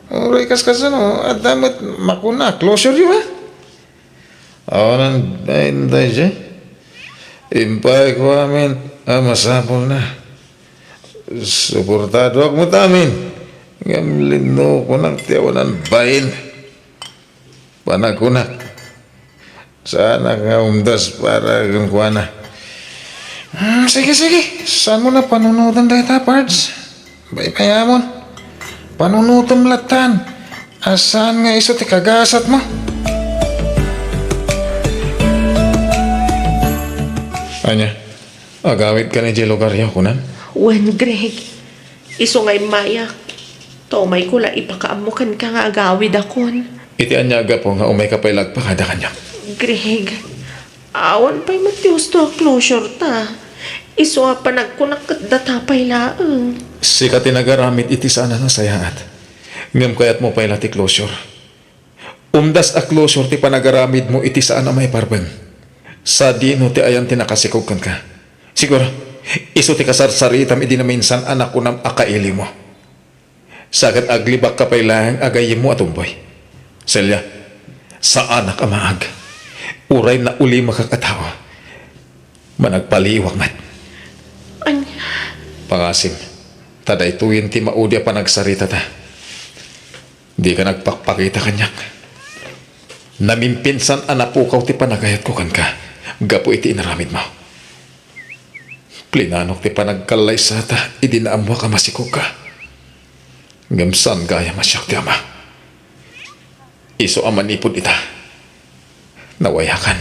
Uray kaskasano, adda met makuna, closureyo, ha? Awanan, ay, intay, Jay. Impayko amin a masapulna. Suportadoak met amin. Ngem linnukonak ti awanan bain. Panagkunak, saanak nga umdas para kenkuana. Hmm, sige, sige. Saanmo na panunoten dayta, Pards? Baybayamon. Panunotem lattan. A saan nga isu ti kagasatmo? Ania? Agawidka idiay lugaryo, kunak? Wen, Greg. Isu nga immayak. Ta umayko la ipakaammo kenka nga agawidakon. Iti ania a gapu nga umayka pay la agpakada kaniak? Greg, awan pay met ti husto a closure ta. Isu a panagkunak ket data pay laeng. Sika ti nagaramid iti saan a nasayaat. Ngem kayatmo pay la ti closure. Umdas a closure ti panagaramidmo iti saan a maiparbeng. Sadino ti ayan ti nakasikog kenka? Siguro, isu ti kasarsaritam idi naminsan a nakunam a kailiwmo. Sa ket aglibakka pay laeng a gayyemmo a tumboy. Celia, saanak a maag. Uray naulimakak a tao, managpaliiwak met. Ania? Pangasim, ta daytoyen ti maudi a panagsaritata. Dika nagpakpakita kaniak. Namimpinsan a napukaw ti panagayatko kenka gapu iti inaramidmo. Plinanok ti panagkallaysata idi naammoak a masikogka. Ngem saan gayam a siak ti ama. Isu a manipud ita, nawayakan.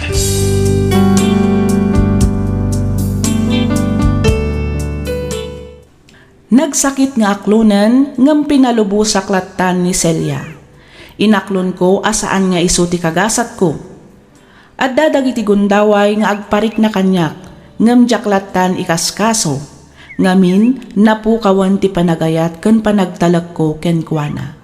Nagsakit nga aklonen ngem pinalubosak lattan ni Celia. Inaklonko a saan nga isu ti kagasatko. Adda dagiti gundaway nga agparikna kaniak, ngem diak lattan ikaskaso. Ngamin, napukawen ti panagayat ken panagtalekko kenkuana.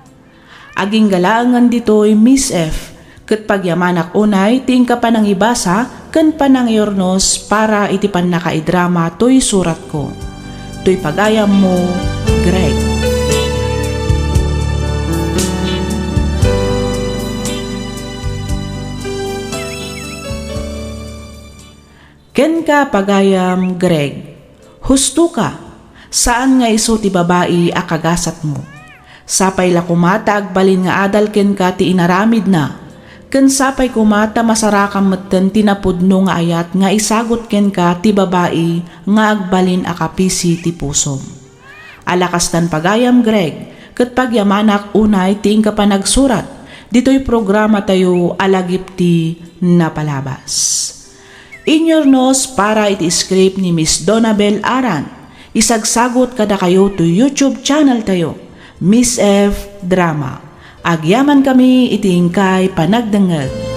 Agingga laengen ditoy, Miss F, ket pagyamanak unay ti inka panangibasa ken panangiurnos para iti pannakaidrama toy suratko. Toy pagayammo, Greg. Kenka, pagayam Greg, hustoka, saan nga isu ti babai a kagasatmo. Sapay la koma ta agbalin nga adal kenka ti inaramidna, ken sapay koma ta masarakam metten ti napudno nga ayat nga isagut kenka ti babai nga agbalin a kapisi ti pusom. Ala kastan, pagayam Greg, ket pagyamanak unay ti inka panagsurat ditoy programa tayo a lagip ti napalabas. Inyurnos para iti script ni Miss Donabel Aran, isagsagot kadakayo to YouTube channel tayo, Miss F Drama. Agyaman kami iti inkay panagdengngeg.